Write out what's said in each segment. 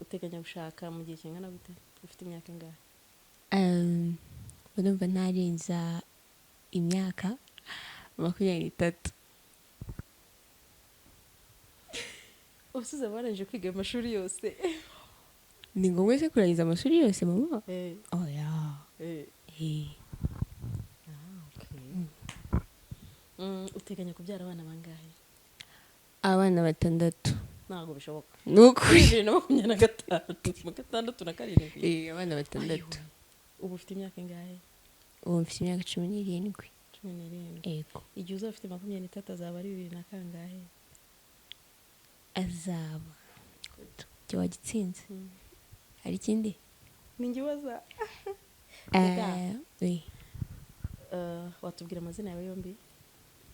Uteganya gushaka mu gihe kingana gute? Ufite imyaka ingahe? Ndumva ntarenza imyaka 23. Usize barangije kwiga amashuri yose. Ni ngombwa se kurangiza amashuri yose mama? Oya. Uteganya kubyara abana bangahe? Abana 6. Ntabwo bishoboka. Ni ukuri. 2025, 6 na 7. Abana 6. Ubu ufite imyaka ingahe? Ubu mfite imyaka 17. 17. Yego. Igihe uzaba ufite 23 azaba ari 20 na kangahe? Azaba. Icyo wagitsinze. Hari ikindi? Ni njye ubaza. Watubwira amazina yawe yombi?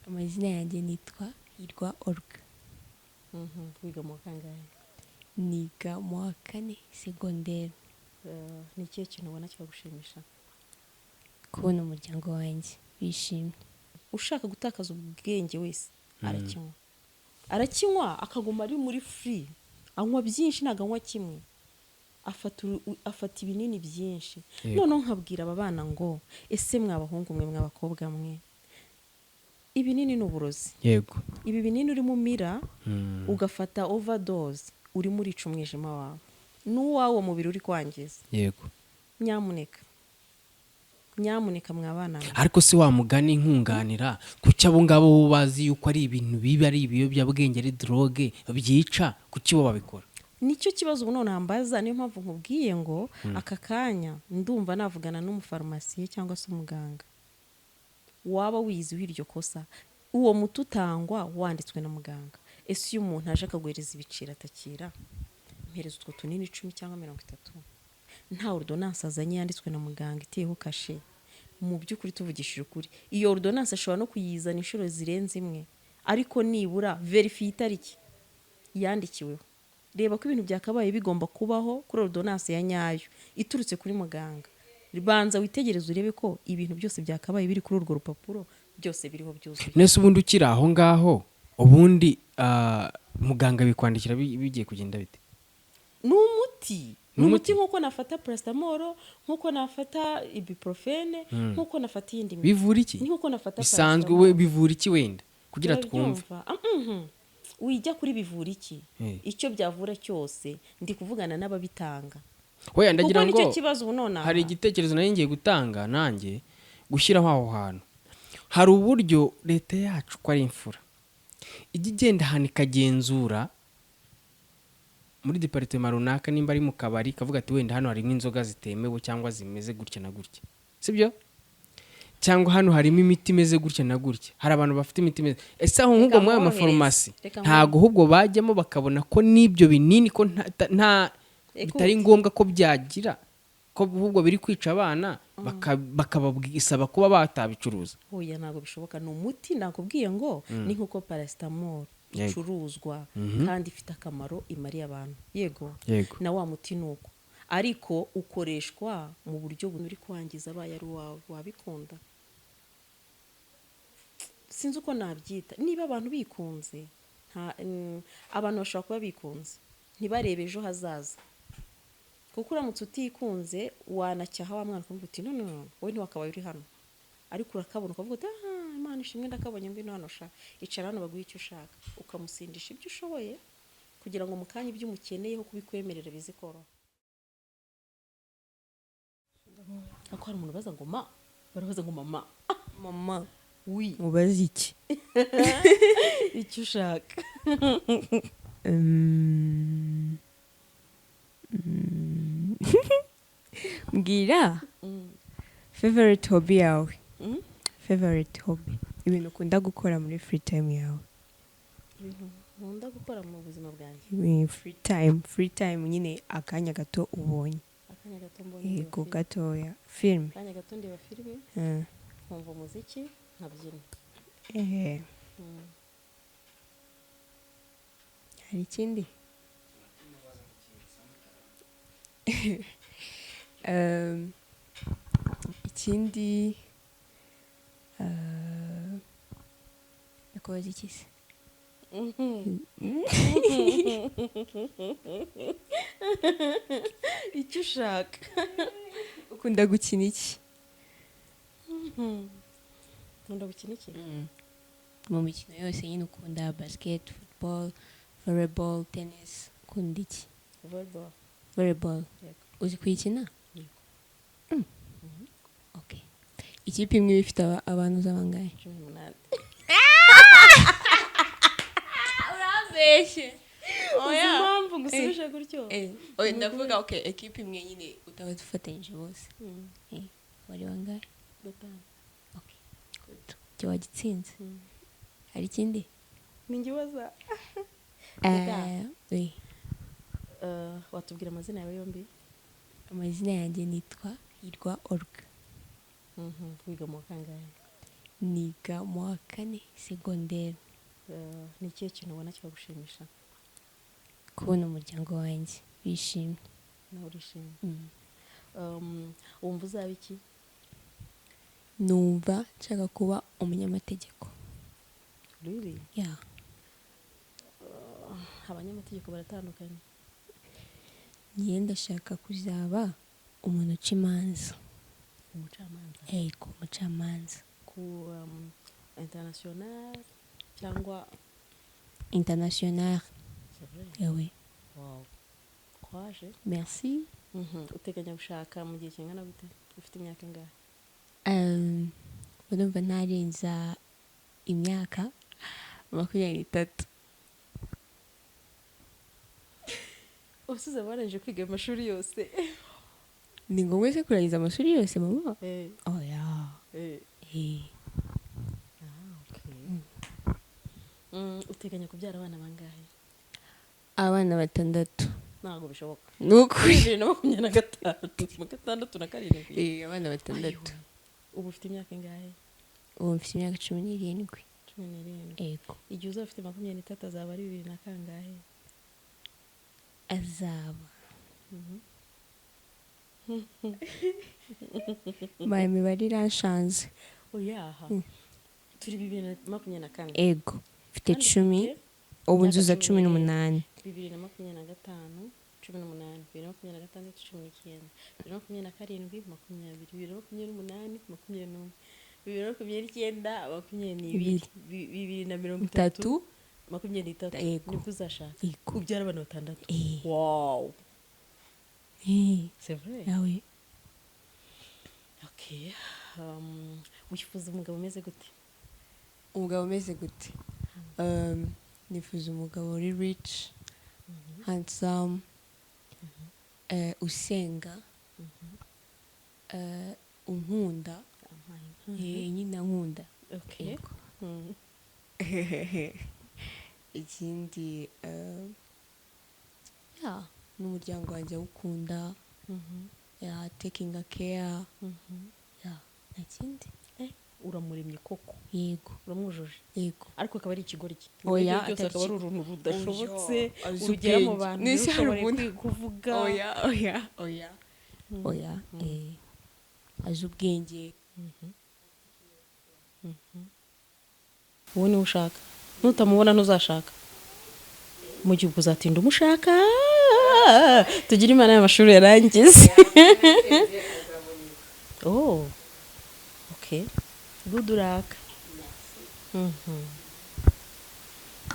Amazina yanjye nitwa Hirwa Olga. Wiga mu wa kangahe? Niga mu wa 4 segonderi. Ni ikihe kintu ubona kikagushimisha? Kubona umuryango wanjye wishimye. Ushaka gutakaza ubwenge wese arakinywa. Arakinywa akaguma ari muri free. Anywa byinshi, ntabwo anywa kimwe. Afata ibinini byinshi. Noneho nkabwira aba bana ngo ese mwabahungu mwe, mwabakobwa mwe, ibinini ni uburozi. Yego. Ibi binini urimo umira ugafata overdose, urimo urica umwijima wawe n'uwawe mubiri uri kwangiza. Yego. Nyamuneka, nyamuneka mwabana. Ariko se wa mugani nkunganira, kuki abo ngabo bo bazi yuko ari ibintu bibi, ari ibiyobyabwenge, ari drogue byica, kuki bo babikora? Nicyo kibazo ubu none hambaza. Niyo mpamvu nkubwiye ngo aka kanya ndumva navugana n'umufarumasiye cyangwa se umuganga waba wize iryo kosa. Uwo muti utangwa wanditswe na muganga. Ese iyo umuntu aje akaguhereza ibiciro atakira, mpereza utwo tunini 10 cyangwa 30, nta ordonnance azanye yanditswe na muganga iteyeho kashe, mu by'ukuri tuvugishije ukuri iyo ordonnance ashobora no kuyizana inshuro zirenze imwe, ariko nibura verify itariki yandikiweho. Reba ko ibintu byakabaye bigomba kubaho kuri ordonnance ya nyayo iturutse kuri muganga. Banza witegereze urebe ko ibintu byose byakabaye biri kuri urwo rupapuro byose biriho byuzuye. Nese ubundi ukiri aho ngaho, ubundi muganga bikwandikira bigiye kugenda bite? Ni umuti. Ni umuti nk'uko nafata paracetamol, nk'uko nafata ibuprofene, nk'uko nafata iyindi miti. Bivura iki? Nk'uko nafata bisanzwe we bivura iki wenda kugira twumve? Wijya kuri bivura iki? Icyo byavura cyose ndi kuvugana n'ababitanga. Oya, ndagira ngo nicyo kibazo ubu none. Hari igitekerezo nari ngiye gutanga nanjye gushyiraho aho hantu. Hari uburyo leta yacu ko ari imfura ijya igenda ahantu ikagenzura muri departement runaka, nimba ari mu kabari ikavuga ati wenda hano harimo inzoga zitemewe cyangwa zimeze gutya na gutya, sibyo? Cyangwa hano harimo imiti imeze gutya na gutya, hari abantu bafite imiti imeze. Ese aho nk'ubwo muri ayo mafarumasi ntabwo ahubwo bajyamo bakabona ko n'ibyo binini ko nta bitari ngombwa ko byagira, ko ahubwo biri kwica abana, bakababwisaba kuba batabicuruza? Oya, ntabwo bishoboka. Ni umuti, nakubwiye ngo ni nk'uko paracetamol icuruzwa kandi ifite akamaro imariye abantu. Yego, na wa muti ni uko, ariko ukoreshwa mu buryo buri kwangiza abaye ari uwawe wabikunda. Sinzi uko nabyita. Niba abantu bikunze, abantu bashobora kuba bikunze ntibarebe ejo hazaza, kuko uramutse utikunze wanacyaha wa mwana ukavuga uti no no no, wowe ntiwakabaye uri hano, ariko urakabona ukavuga uti aha Imana ishimwe ndakabonye, ngwino hano sha, icara hano baguhe icyo ushaka, ukamusindisha ibyo ushoboye kugira ngo mu kanya ibyo umukeneyeho kubikwemerera bize koroha. Ariko hari umuntu ubaza ngo ma, barabaza ngo mama. Mama. Oui. Mubaze iki? Icyo ushaka. Mbwira favorite hobby yawe. Favorite hobby, ibintu ukunda gukora muri free time yawe. Ibintu nkunda gukora mu buzima bwanjye. Free time nyine akanya gato ubonye. Akanya gato mbonye. Yego, gatoya. Filme. Akanya gato ndeba filime, nkumva umuziki, nkabyina. Hari ikindi? Ikindi nakubaza iki se? Icyo ushaka. Ukunda gukina iki? Nkunda gukina iki? Mu mikino yose nyine ukunda, basket, football, volleyball, tennis, ukunda iki? Volleyball. Volleyball? Yego. Uzi kuyikina? Yego. Okay, ikipe imwe iba ifite abantu z'abangahe? 18. Urambeshye. Uzi impamvu ngusubije gutyo? Oya, ndavuga, okay, ekipe imwe nyine utaba dufatanyije bose. Bari bangahe? Batanu. Okay, good, icyo wagitsinze. Hari ikindi? Ni njye ubaza. Oui. Watubwira amazina yawe yombi? Amazina yanjye nitwa Hirwa Olga. Wiga mu wa kangahe? Niga mu wa kane segonderi. Ni ikihe kintu ubona kikagushimisha? Kubona umuryango wanjye wishimye. Nawe urishimye? Mm. Wumva uzaba iki? Numva nshaka kuba umunyamategeko. Really? Yeah. Abanyamategeko baratandukanye. Ngiye ndashaka kuzaba umuntu uca imanza. Umucamanza? Ego, umucamanza. Ku international cyangwa? International. C'est vrai? Ewe. Wow, courage. Merci. Uteganya gushaka mu gihe kingana gute? Ufite imyaka ingahe? Urumva ntarenza imyaka 23. Usize warangije kwiga amashuri yose? Ni ngombwa se kurangiza amashuri yose, mama? Oya. Eh. Ah, okay. Uteganya kubyara abana bangahe? Abana batandatu. Ntabwo bishoboka. Ni ukuri. 2025, mu gatandatu na karindwi? Eh, abana batandatu. Ubu ufite imyaka ingahe? Ubu mfite imyaka 17. 17? Ego. Igihe uzaba ufite 23 azaba ari bibiri na kangahe? Azaba, maye, imibare iranshanze. Oyaha, turi 2024. Ego, mfite Kandi 10. ufite Ubu imyaka nzuza cumi cumi n'irindwi. n'umunani. 2025, 18, 2026, 19, 2027, 20, 2028, 21, 2029, 22, Ibiri. 2030, Itatu. 23. Yego. Nibwo uzashaka? Yego. Ubyara abana batandatu? Eh. Wow. Eh, C'est vrai? Yawe. Okay, wifuza umugabo umeze gute? Umugabo umeze gute? Nifuza umugabo uri rich, handsome, usenga, unkunda. Nyine ankunda. Okay. Yego. Ikindi, yeah, n'umuryango wanjye awukunda, yeah, taking a care, yeah, nta kindi. Eh, uramuremye koko? Yego. Uramwujuje? Yego. Ariko akaba ari ikigoryi? Oya, Ibyo byose atari akaba ari uruntu rudashobotse. Oya, azi Urugera mu ubwenge. bantu Nese hari ntirushobore kuvuga. Oya, oya, oya, oya, azi ubwenge. Uwo niwe ushaka? Nutamubona ntuzashaka mu gihe ubwo uzatinda umushaka. Tugire Imana y'amashuri yarangize. Oh, okay, good luck.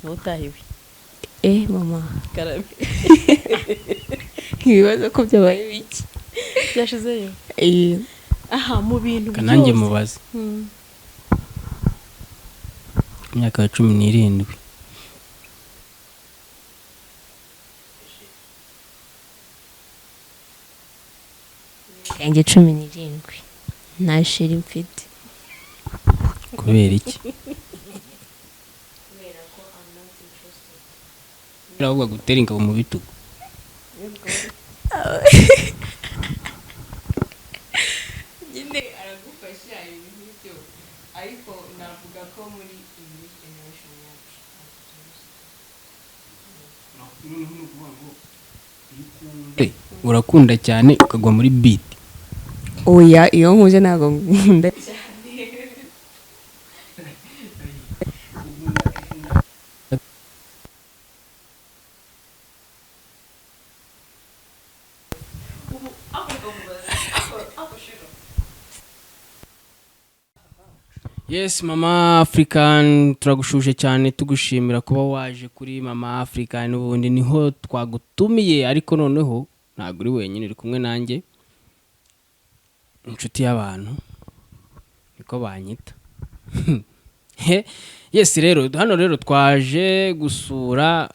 Wowe utahiwe. Eh, mama. Karame. Ibibazo ko byabaye bike. Byashizeyo. Eh. Aha mu bintu Kananjye byose. mubaze. Imyaka ya 17. Yanjye 17 nta chéri mfite. Kubera iki? Ahubwo gutera ingabo mu bitugu. Nyine aragufasha ibintu nk'ibyo, ariko navuga ko muri iyi generation yacu. Urakunda cyane ukagwa muri beat? Oya, iyo nkuze ntabwo nkunda. Yes, Mama African, turagushuje cyane, tugushimira kuba waje kuri Mama African. N'ubundi niho twagutumiye, ariko noneho ntabwo uri wenyine, uri kumwe nanjye, inshuti y'abantu niko banyita. He, yes, rero hano rero twaje gusura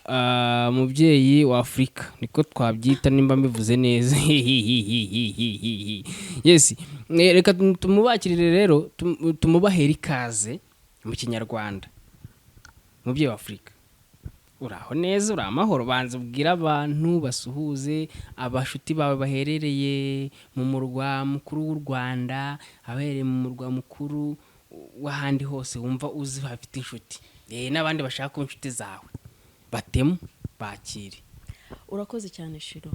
umubyeyi wa Afurika, niko twabyita nimba mbivuze neza. Yes, reka tumubakirire rero, tumubahere ikaze mu Kinyarwanda. Umubyeyi wa Afurika, uraho neza? Uri amahoro? Banza ubwire abantu, basuhuze abashuti bawe baherereye mu murwa mukuru w'u Rwanda, abaherereye mu murwa mukuru w'ahandi hose wumva uzi hafite inshuti, n'abandi bashaka kuba inshuti zawe, batemu bakire. Urakoze cyane, Shiro.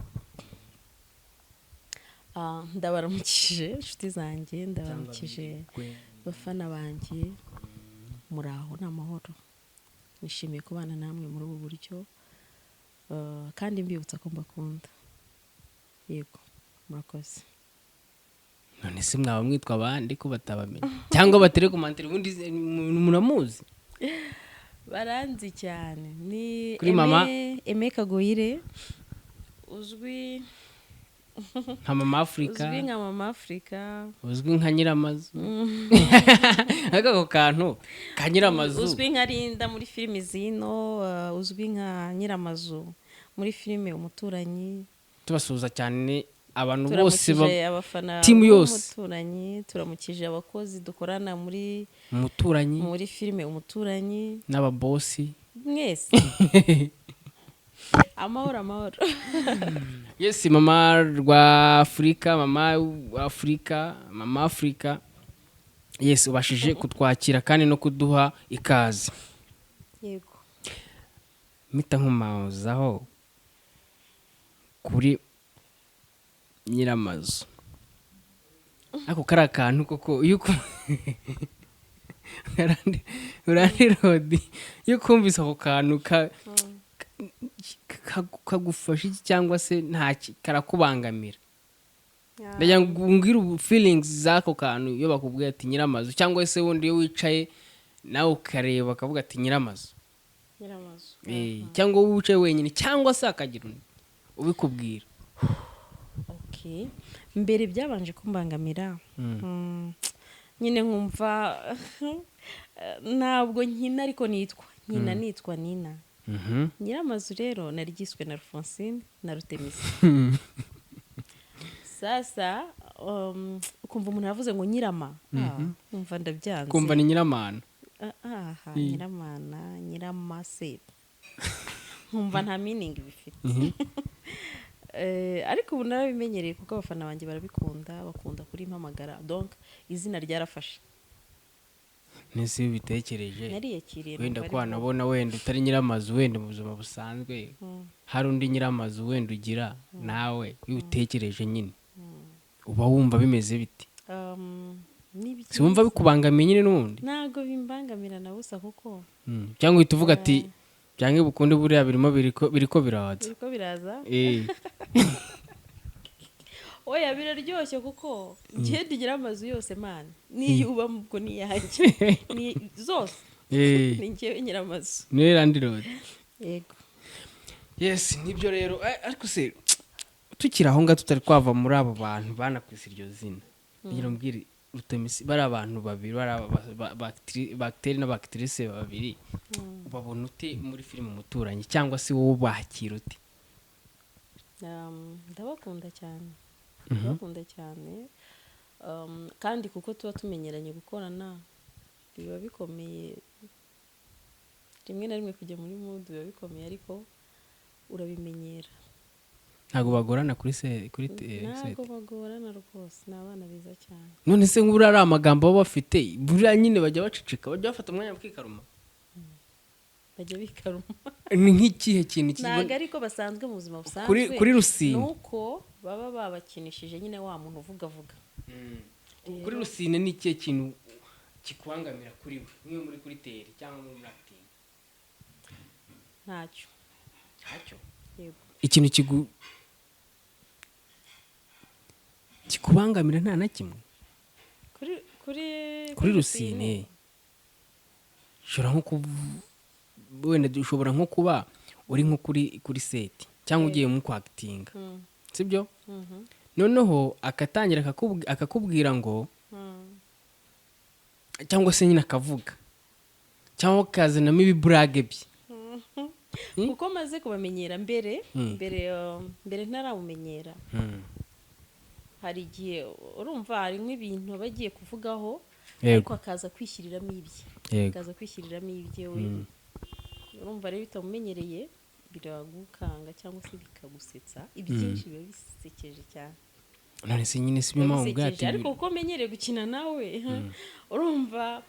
Ndabaramukije inshuti zanjye, ndabaramukije bafana banjye. Muraho? Ni amahoro? Nishimiye kubana namwe muri ubu buryo, kandi mbibutsa ko mbakunda. Yego, murakoze. None se mwaba mwitwa abandi ko batabamenya cyangwa batere commentaire? Ubundi muramuzi? Baranzi cyane, ni Kuri mama? Aime Kagoyire, uzwi nka Mama Afurika. Uzwi nka Mama Afurika. Uzwi nka Nyiramazu, ariko ako kantu ka Nyiramazu. Uzwi nka Rinda muri filimi zino, uzwi nka Nyiramazu muri filime Umuturanyi. Tubasuhuza cyane abantu bose Turamukije abafana timu yose. b'Umuturanyi, turamukije abakozi dukorana muri Umuturanyi. muri filime Umuturanyi. N'ababosi. Mwese, amahoro, amahoro. Yes, mama rwa Afurika, mama Afurika, Mama Afurika, yes, ubashije kutwakira kandi no kuduha ikaze. Yego. Mpita nkumazaho kuri Nyiramazu, ako kari akantu koko iyo urandi rodi, iyo ukumvise ako kantu kagufasha iki cyangwa se nta karakubangamira? Ndagira ngo umbwire ubu feelings z'ako kantu iyo bakubwiye ati Nyiramazu, cyangwa se wundi iyo wicaye nawe ukareba bakavuga ati Nyiramazu. Nyiramazu. Cyangwa wowe wicaye wenyine, cyangwa se hakagira undi ubikubwira. Okay, mbere byabanje kumbangamira. Nyine nkumva ntabwo nkina, ariko nitwa nkina, nitwa Nina. Nyiramazu rero naryiswe na Alphonsine na Rutemisi. Sasa ukumva umuntu yavuze ngo Nyirama, nkumva ndabyanze. Kumva ni Nyiramana. Aha, Nyiramana, Nyiramase, nkumva nta meaning bifite. Ariko ubu narabimenyereye kuko abafana banjye barabikunda, bakunda kurimpamagara, donc izina ryarafashe. Nese iyo ubitekereje, Nariyakiriye, wenda numva ko ari bwo. wanabona wenda utari Nyiramazu, wenda mu buzima busanzwe hari undi Nyiramazu wenda ugira nawe, iyo ubitekereje nyine uba wumva bimeze bite? Ni byiza. Si wumva bikubangamiye nyine n'ubundi? Ntabwo bimbangamira na busa kuko Cyangwa uhita uvuga ati byange bukunde buriya birimo biriko biraza. Biriko biraza. Oya, biraryoshye kuko njye ndigira amazu yose, man, niyo ubamo ubwo ni iyanjye. Ni zose. Ni njyewe Nyiramazu. Niwe landlord. Yego. Yes, nibyo rero. Ariko se tukiri aho ngaho, tutari twava muri abo bantu banakwise iryo zina, ngira mbwire Rutemisi, bari abantu babiri, bari aba ba acteur n'aba actrice babiri, ubabona ute muri filime Umuturanyi, cyangwa se wowe ubakira ute? Ndabakunda cyane, ndabakunda cyane. Kandi kuko tuba tumenyeranye gukorana, biba bikomeye rimwe na rimwe kujya muri mood, biba bikomeye, ariko urabimenyera. Ntabwo bagorana kuri se kuri Ntabwo set? bagorana rwose, ni abana beza cyane. None se nk'uburiya ari amagambo baba bafite, buriya nyine bajya baceceka, bajya bafata umwanya bakikaruma? Bajya bikaruma. Ni nk'ikihe kintu Ntabwo ariko basanzwe mu buzima busanzwe. Kuri Rusine. Ni uko baba babakinishije nyine wa muntu uvugavuga. Kuri Rusine, ni ikihe kintu kikubangamira kuri we nk'iyo muri kuri terrain cyangwa muri acting? Ntacyo. Ntacyo? Yego. Ikintu kigu Ntakubangamira nta na kimwe. Kuri Kuri Rusine ushobora nko wenda ushobora nko kuba uri nko kuri set cyangwa ugiye mu kwactinga, sibyo? Noneho akatangira akakubwira ngo cyangwa se nyine akavuga cyangwa akazanamo ibiburage bye. Kuko maze kubamenyera mbere, mbere ntaramumenyera, hari igihe urumva hari nk'ibintu aba agiye kuvugaho, ariko akaza kwishyiriramo ibye, akaza kwishyiriramo ibye we. Urumva rero bitamumenyereye biragukanga cyangwa se bikagusetsa. Ibyinshi biba bisekeje cyane. None se nyine si byo Biba mpamvu bisekeje, bwati ariko kuko menyereye gukina nawe, urumva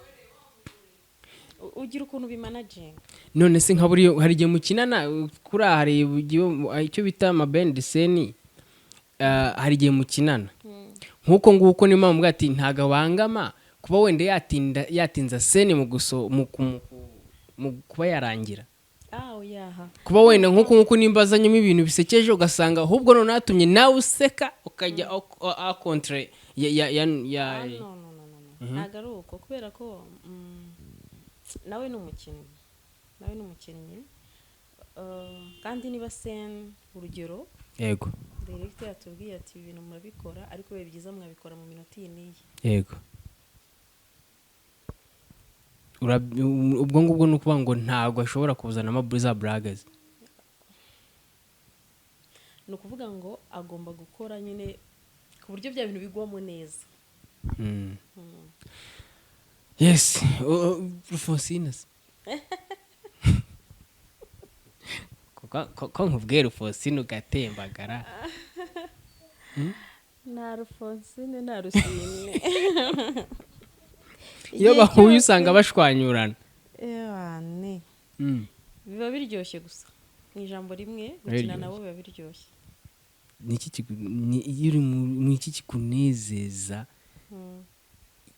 ugira ukuntu bimanaginga. None se nka buriya hari igihe mukinana kuri aha, hari icyo bita amabende scene, hari igihe mukinana nk'uko nguko, niyo mpamvu ati ntabwo abangama kuba wenda yatinda, yatinza scene mu guso mu ku- mu ku- mu kuba yarangira. Ah, oyaha. Kuba wenda nk'uko nguko nimba azanyemo ibintu bisekeje, ugasanga ahubwo none atumye nawe useka, ukajya à contre ya Ah, no, no, no, no, no. Ntabwo ari uko, kubera ko nawe ni umukinnyi, nawe ni umukinnyi. Kandi niba scene, urugero, director yatubwiye ati: "Ibi bintu murabikora, ariko biba byiza mwabikora mu minota iyi n'iyi." Yego. Ubwo ngubwo ni ukuvuga ngo ntabwo ashobora kuzanamo za buragazi. Ni ukuvuga ngo agomba gukora nyine ku buryo bya bintu bigwamo neza. Yes, Rufosina se, ko nkubwiye Rufosina ugatembagara? Nta Rufonsine, nta Rusine. Iyo bahuye usanga bashwanyurana. Ewane, biba biryoshye gusa. Mu ijambo rimwe, gukina Biryoshye. nabo biba biryoshye. Ni iki iyo uri mu iki kikunezeza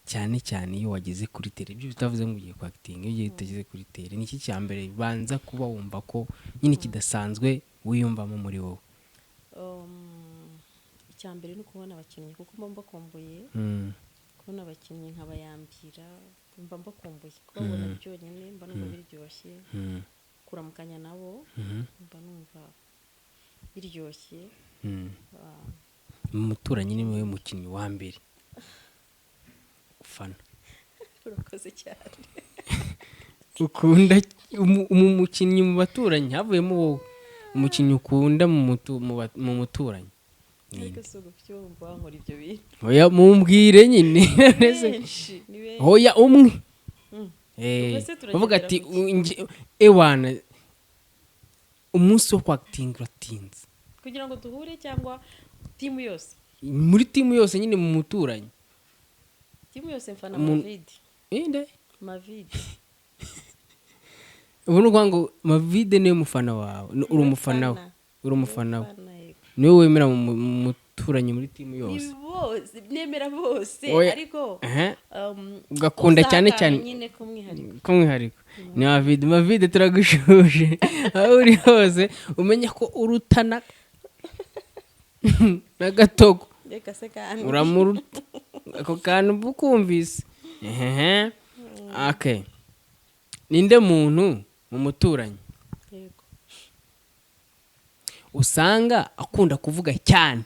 cyane cyane iyo wageze kuri terrain, ibyo bitavuze ngo ugiye kwactinga, iyo ugiye utageze kuri terrain, ni iki cya mbere banza kuba wumva ko nyine kidasanzwe wiyumvamo muri wowe? Icya mbere ni ukubona abakinnyi, kuko mba mbakumbuye. Kubona abakinnyi nkabayambira, mba mbakumbuye. Kubabona byonyine mba numva biryoshye. Kuramukanya nabo mba numva biryoshye. Ah, Umuturanyi ni wowe mukinnyi wa mbere ufana? Urakoze cyane. Ukunda umukinnyi mu baturanyi, havuyemo wowe, umukinnyi ukunda mu muturanyi ni Ariko nde? si ugufite wumva wankora ibyo bintu. Oya, mumbwire nyine. Benshi, ni benshi. Hoya, umwe. Ubwo se turagendera Bavuga ati ku ki? Ewana, umunsi wo kwactinga uratinze. Kugira ngo duhure cyangwa team yose? Muri team yose nyine, mu muturanyi. Team yose mfana Mavide. Inde? Mavide. Ubu ni ukuvuga ngo Mavide niwe mufana wawe, uri umufana we? Mufana. Uri umufana we? Mufana, yego. Niwe wemera mu muturanyi muri team Ni yose? bose, nemera bose. Oya. Ariko Aha. Ugakunda cyane usanga cyane nyine k'umwihariko. K'umwihariko ni Mavide. Mavide, turagushuje aho uri hose, umenya ko urutana n'agatogo. Reka se kandi. Uramuruta, ako kantu uba ukumvise. Ehehe, okay, ninde muntu mu muturanyi usanga akunda kuvuga cyane?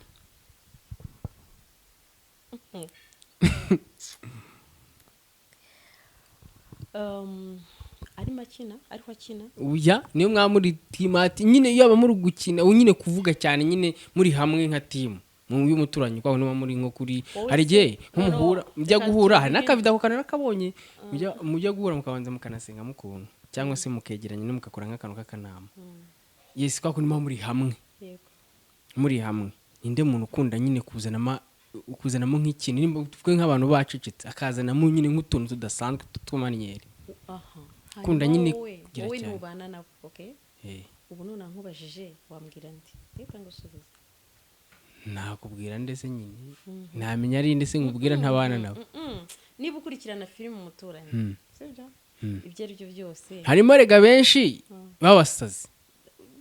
Arimo akina, ariko akina. Uya niyo mwaba muri team, ati nyine yaba muri gukina, ubu nyine kuvuga cyane nyine muri hamwe nka team y'umuturanyi kwaho, niba muri nko kuri Wowe hari igihe se, nk'umuhura noneho mujya reka guhura, hari tuvuge- n'akavido ako kantu nakabonye, mujya guhura mukabanza mukanasenga mukuntu, cyangwa se mukegeranya no mugakora nk'akantu k'akanama, yes, kwa kundi muba muri hamwe. Muri hamwe, ninde muntu ukunda nyine kuzanamo nk'ikintu, nimba tuvuge nk'abantu bacecetse, akazanamo nyine nk'utuntu tudasanzwe tw'utumanyeri? Aha. Kunda Hanyuma nyine wowe kugira wowe cyane. ntubana nabo, okay? Ubu none nkubajije wambwira ndi? Reka ngusubize. Nakubwira ndetse nyine namenya ari ndetse nkubwira ntabana nabo. Niba ukurikirana filime Umuturanyi, sibyo? Ibyo ari byo byose. Harimo rega benshi b'abasazi.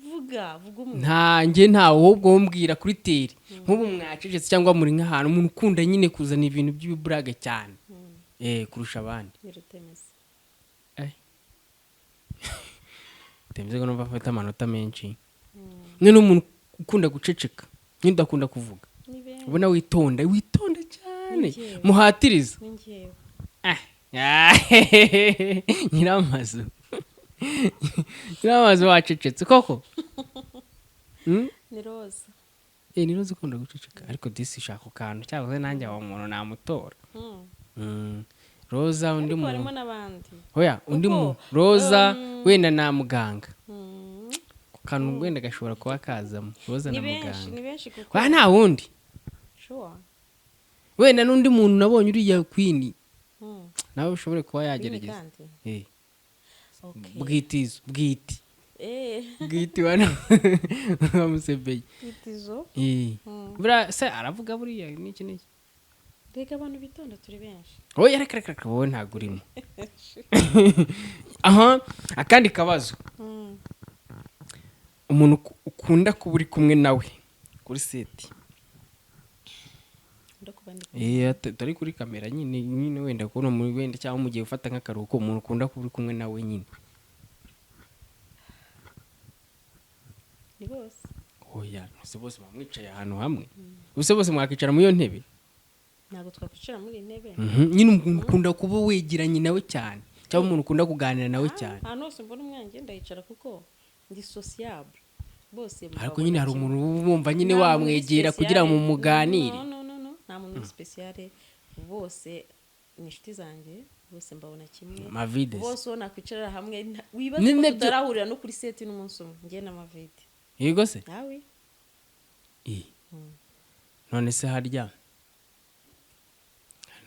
Vuga. Vuga, vuga umwe. Ntanjye ntawe, ahubwo wombwira kuri terrain nk'ubu mwacecetse cyangwa muri nk'ahantu, umuntu ukunda nyine kuzana ibintu by'ibiburage cyane kurusha abandi. Ni Rutemesi. Temeze ko numva afite amanota menshi. Nyine umuntu ukunda guceceka nyine, udakunda kuvuga, Ni benshi. ubona witonda, witonda cyane, Ni njyewe. muhatiriza. Ni njyewe. Ah, nyiramazu, nyiramazu wacecetse koko? Ni Roza. Ni Roza ukunda guceceka, ariko disi shaka kantu cyangwa se nanjye aho muntu namutora. Roza, undi Ariko harimo muntu? n'abandi. Oya, undi Kuko, muntu Roza, wenda na muganga. Ku kantu wenda gashobora kuba kazamo Roza Ni na benshi, muganga. ni benshi kuko Oya, nta wundi? Sure. Wenda n'undi muntu nabonye, uriya Queen, nawe ushobore kuba Queen yagerageza. kandi? Okay. Bwitizo, bwiti, bwiti wa Musebeye. Bwitizo. Buriya se aravuga buriya n'iki n'iki? Reka, abantu bitonda turi benshi. Oya, reka, reka, reka, wowe ntabwo urimo. Aha, akandi kabazo. Umuntu ukunda kuba uri kumwe nawe kuri set? Nkunda kuba ndi Atari kuri kamera nyine, wenda kubona muri wenda cyangwa mu gihe ufata nk'akaruhuko, umuntu ukunda kuba uri kumwe nawe nyine. Ni bose. Oya, si bose muba mwicaye ahantu hamwe? Ubuse bose mwakicara muri iyo ntebe? Ntabwo twakwicara muri iyi ntebe. Nyine umuntu ukunda kuba wegeranye nawe cyane, cyangwa umuntu ukunda kuganira nawe cyane. Ahantu hose mbona umwana ngenda yicara kuko ndi sociable, bose Ariko mbabona nyine hari kimwe. umuntu uba wumva nyine Nta muntu uri wamwegera kugira ngo spéciale. muganire. No, no, no, no, nta muntu uri spécial, bose ni inshuti zanjye, bose mbabona kimwe. Mavides. Bose uwo nakwicarira hamwe wibaze Ni ko nabyo- tutarahurira no kuri set n'umunsi umwe, njye na Mavide. Yego se? Nawe. None se harya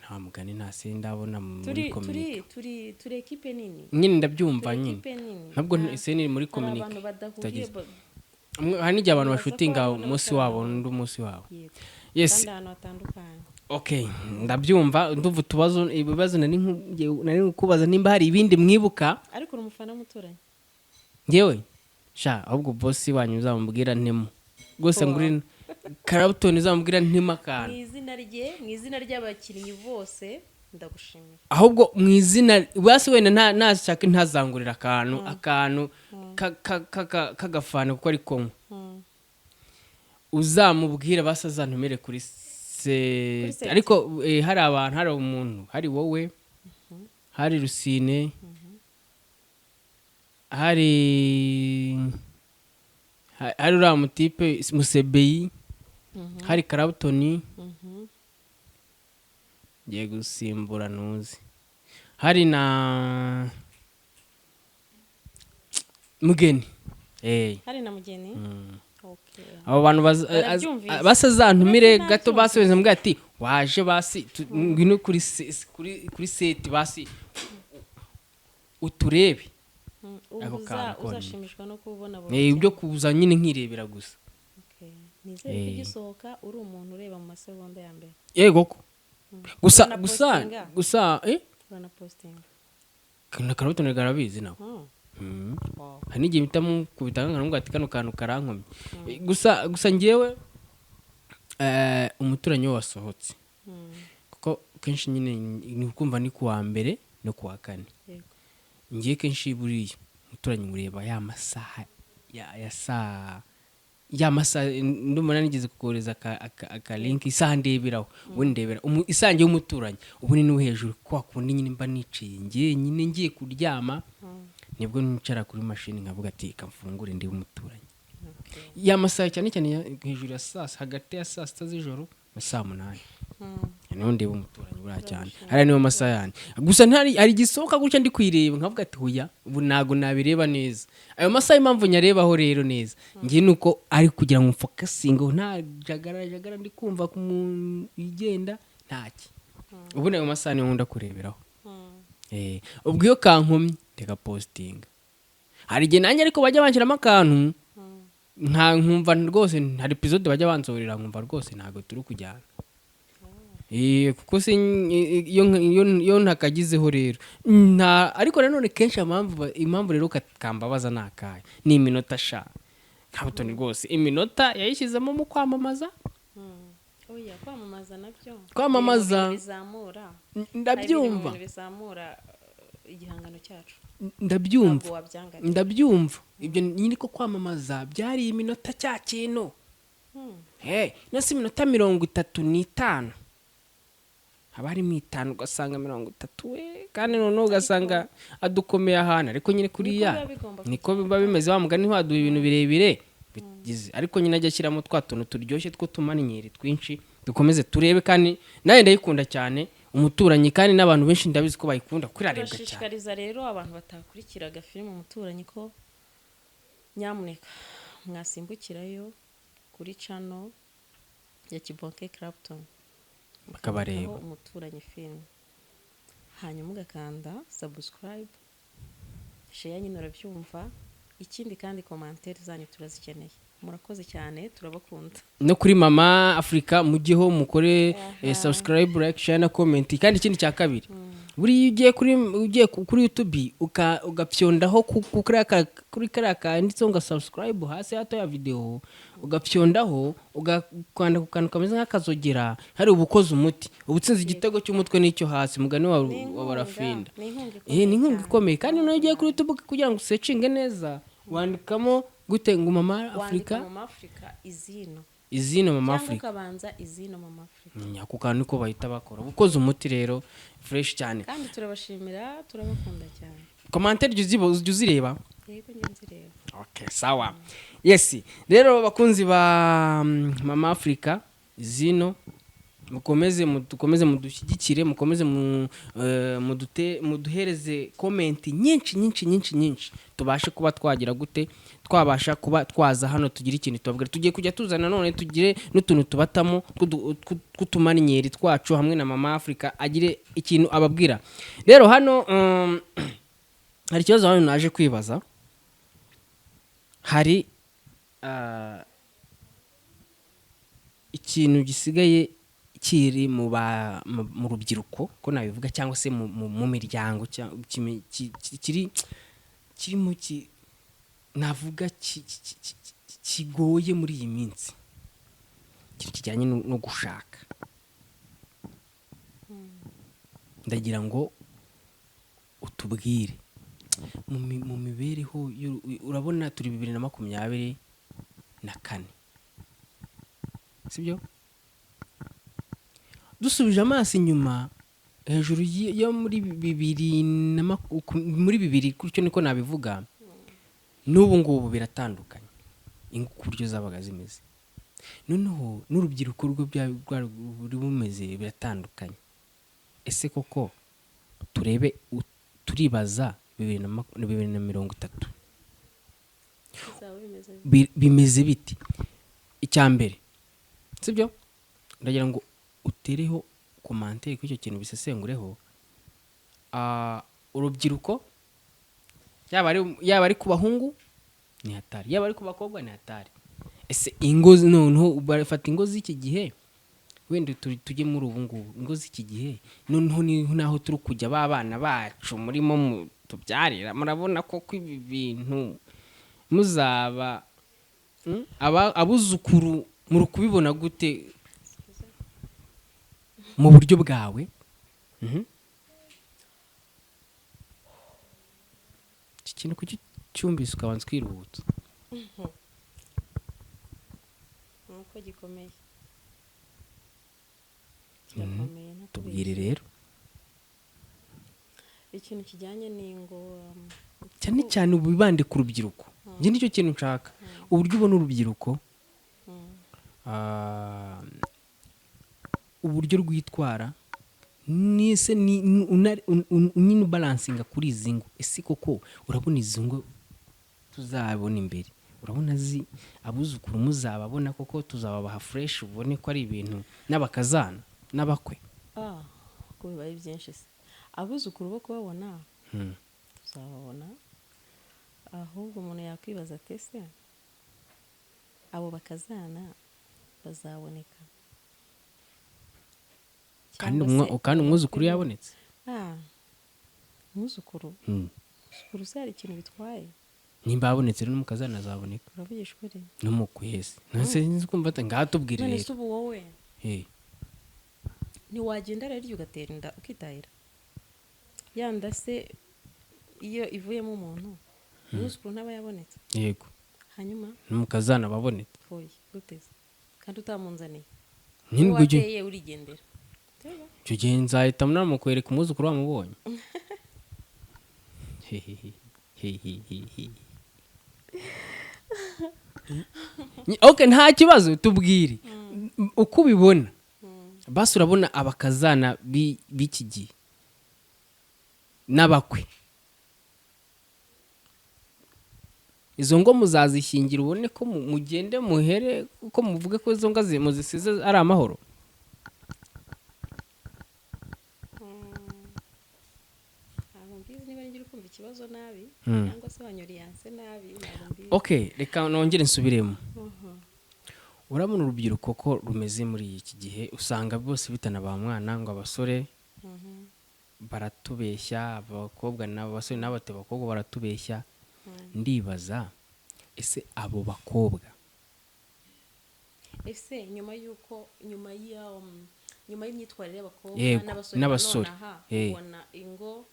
nta mugani, nta se ndabona muri Turi turi communique. turi ekipe nini. Nyine ndabyumva. Turi Nyine ekipe nini. ntabwo se ni muri Hari communique abantu badahuriye tutageze. Hari n'igihe abantu Nibaza ko bashutinga harimo umunsi n'abatarahura. wabo, undi umunsi wabo. Yego. Yes. Kandi ahantu hatandukanye. Okay, ndabyumva. Ndumva utubazo, ibibazo nari nkubaza nimba hari ibindi mwibuka. Ariko uri umufana w'umuturanyi? Ngewe sha, ahubwo boss wanyu uzamubwira ntemo rwose, nguri Karabutoni, uzamubwira ntemo akantu. Mu izina rye, mu izina ry'abakinnyi bose, ndagushimira. Ahubwo mu izina basi wenda nashaka ntazangurira akantu k'agafana kuko ari konywa. Uzamubwira basi azantumire kuri Kuri set. set. Ariko hari abantu, hari umuntu, hari wowe, hari Rusine, hari uriya mutipe Musebeyi, hari Karabutoni, ngiye gusimbura ntuzi, hari na Mugeni. Hari na Mugeni. Okay. Abo bantu Barabyumvise. basazantumire Basi gato. nabyumvise. Basubiza mbwira ati waje basi ngwino kuri set basi uturebe. Ubu Ako kantu konyine. uzashimishwa no kubona abo Ibyo kuza nyine nkirebera gusa. Okay. Nizere ko ugisohoka uri umuntu ureba mu masegonda ya mbere. Yego ko gusa gusa Uranapostinga? Gusa Uranapostinga? Na Karabutoni garabizi nawe. Wow. Hari n'igihe mpita mukubita nkamubwira ati kano kantu karankomye. Gusa gusa njyewe umuturanyi we wasohotse, kuko kenshi nyine ni ukumva ni kuwa mbere no kuwa kane. Ngiye kenshi buriya umuturanyi ureba ya masaha ya saa, ya masaha ndumva nigeze kukohereza aka link, isaha ndeberaho ubundi ndebera isange y'umuturanyi ubundi ni hejuru kwa kundi nyine mba nicaye ngiye nyine ngiye kuryama, nibwo nicara kuri mashini nkavuga ati kamfungure ndebe umuturanyi. Ya masaha cyane cyane hejuru ya saa, hagati ya saa 6 z'ijoro na saa 8, niho ndeba umuturanyi buriya cyane. Hariya niyo masaha yanjye gusa. Ntari hari igisohoka gutya ndi kuyireba nkavuga ati hoya, ubu ntabwo nabireba neza ayo masaha. Impamvu nyarebaho rero neza ngiye ni uko ari kugira ngo mfokasinge, nta jagara jagara ndi kumva ku muntu igenda ntaki. Ubundi ayo masaha niyo nkunda kureberaho. Ubwo iyo kankomye ndagapositinga. Hari igihe nanjye ariko bajya banshyiramo akantu nka nkumva rwose, hari episode bajya bansohorera nkumva rwose ntabwo turi kujyana. Kuko se iyo ntakagizeho rero nta. Ariko nanone kenshi impamvu rero kambabaza ni akahe? Ni iminota sha. Nta butoni rwose. Iminota yayishyizemo mu kwamamaza. Oya, kwamamaza nabyo Kwamamaza. biri mu bintu bizamura. Ndabyumva. Hari ibiri mu bintu bizamura igihangano cyacu. Ndabyumva. Ntabwo wabyanga. Ndabyumva ibyo nyine, ko kwamamaza byari iminota cya kintu. Hey, nasi iminota 35 haba harimo 5, ugasanga 30 we, kandi noneho ugasanga adukomeye ahantu, ariko nyine kuriya biba bigomba. Niko biba bimeze. Wa mugani ntiwaduha ibintu birebire bigize, ariko nyine ajya ashyiramo twa tuntu turyoshye tw'utumannyeri twinshi dukomeze turebe. Kandi nawe ndayikunda cyane Umuturanyi, kandi n'abantu benshi ndabizi ko bayikunda kuko irarebwa cyane. Turashishikariza rero abantu batakurikiraga filime Umuturanyi ko nyamuneka mwasimbukirayo kuri channel ya Kibonke Clapton, Bakabareba. mukandikaho Umuturanyi filime, hanyuma ugakanda subscribe, share, nyine urabyumva. Ikindi kandi, commentaire zanyu turazikeneye. Murakoze cyane, turabakunda. No kuri Mama Afurika mujyeho mukore subscribe, like, share na comment. Kandi ikindi cya kabiri, buriya iyo ugiye kuri YouTube ugapyondaho kuri kariya kanditseho ngo subscribe hasi hato ya video, ugapyondaho, ugakanda ku kantu kameze nk'akazogera, hari uba ukoze umuti, uba utsinze igitego cy'umutwe n'icyo hasi, mugani wa Ni wa inkunga, Barafinda. ni inkunga. Ni inkunga cyane. ikomeye. Kandi noneho ugiye kuri YouTube kugira ngo usearchinge neza, wandikamo gute ngo Mama Afurika? Wandika Mama Afurika Izino. Izino Mama Cyangwa Afurika. ukabanza Izino Mama Afurika. Ako kantu niko bahita bakora. Uba ukoze umuti rero fresh cyane. Kandi turabashimira, turabakunda cyane. Commentaire ujya uzireba? Yego, njye nzireba. Okay, sawa. Yes, rero bakunzi ba Mama Africa Zino, mukomeze dukomeze mudushyigikire, mukomeze muduhereze comment nyinshi nyinshi nyinshi nyinshi, tubashe kuba twagira gute, twabasha kuba twaza hano tugire ikintu tubabwira. Tugiye kujya tuzana none tugire n'utuntu tubatamo tw'utumannyeri twacu hamwe na Mama Africa agire ikintu ababwira. Rero hano hari ikibazo hano naje kwibaza. Hari ikintu gisigaye kiri mu rubyiruko, ko nabivuga, cyangwa se mu miryango, kirimo navuga kigoye muri iyi minsi, ikintu kijyanye no gushaka. Ndagira ngo utubwire mu mibereho urabona turi 2024, sibyo? Dusubije amaso inyuma hejuru yo muri bibiri na muri bibiri gutyo, niko nabivuga, n'ubu ngubu biratandukanye, ingo ku buryo zabaga zimeze, noneho n'urubyiruko rwo rwari ruri bumeze biratandukanye. Ese koko turebe turibaza 2030 bizaba bimeze bite? Bimeze biti? Icya mbere, sibyo, ndagira ngo utereho commentaire kuri icyo kintu, bisesengureho. Urubyiruko, yaba ari ku bahungu ni hatari, yaba ari ku bakobwa ni hatari. Ese ingo noneho bafata ingo z'iki gihe, wenda tujye muri ubu ngubu, ingo z'iki gihe noneho ni naho turi kujya, ba bana bacu murimo tubyarira, murabona koko ibi bintu muzaba abuzukuru muri kubibona gute mu buryo bwawe? Iki kintu kuki cyumvise ukabanza ukiruhutsa? Nuko gikomeye, kirakomeye ntakubeshya. Tubwire rero. Ikintu kijyanye n'ingo Cyane cyane ubu bibande ku rubyiruko, njye nicyo kintu nshaka, uburyo ubona urubyiruko, uburyo rwitwara, nise ni nyine ubalancinga kuri izi ngo. Ese koko urabona izi ngo tuzabona imbere, urabona abuzukuru muzababona koko, tuzababaha fresh, ubone ko ari ibintu n'abakazana n'abakwe? Ko bibaye byinshi se, abuzukuru bo kubabona tuzababona. Ahubwo umuntu yakwibaza ati: ese abo bakazana bazaboneka? Kandi Cyangwa se kandi umwuzukuru abakwe yabonetse. Umwuzukuru. Umwuzukuru se hari ikintu bitwaye? Nimba habonetse rero n'umukazana azaboneka. Uravugisha ukuri? N'umukwezi ntase nzi kumva ati ngaha tubwire. None Rero se ubu wowe ntiwagenda rero iryo ugatera inda ukitahira? Ya nda se iyo ivuyemo umuntu, umwuzukuru ntaba yabonetse? Yego. Hanyuma? N'umukazana ababonetse. Hoye, guteze kandi utamunzaniye? Nyine ubwo Wateye urigendera. Icyo gihe nzahita namukwereka umwuzukuru wamubonye. Hehehe. Ok, nta kibazo, tubwire uko ubibona. Basi urabona abakazana b'iki gihe n'abakwe, izo ngo muzazishyingira, ubone ko mugende muhere ko muvuge ko izo ngo muzisize ari amahoro? Ntabwo mbizi niba ngira kumva ikibazo nabi cyangwa se wanyoriyanse nabi, ntabwo mbizi. Ok, reka nongere nsubiremo. Urabona urubyiruko ko rumeze muri iki gihe, usanga bose bitana ba mwana ngo abasore baratubeshya, abakobwa nabo, abasore nabo bati abakobwa baratubeshya. Ndibaza, ese abo bakobwa Ese nyuma y'uko nyuma y'imyitwarire y'abakobwa Yego, n'abasore n'abasore. nonaha, ubona ingo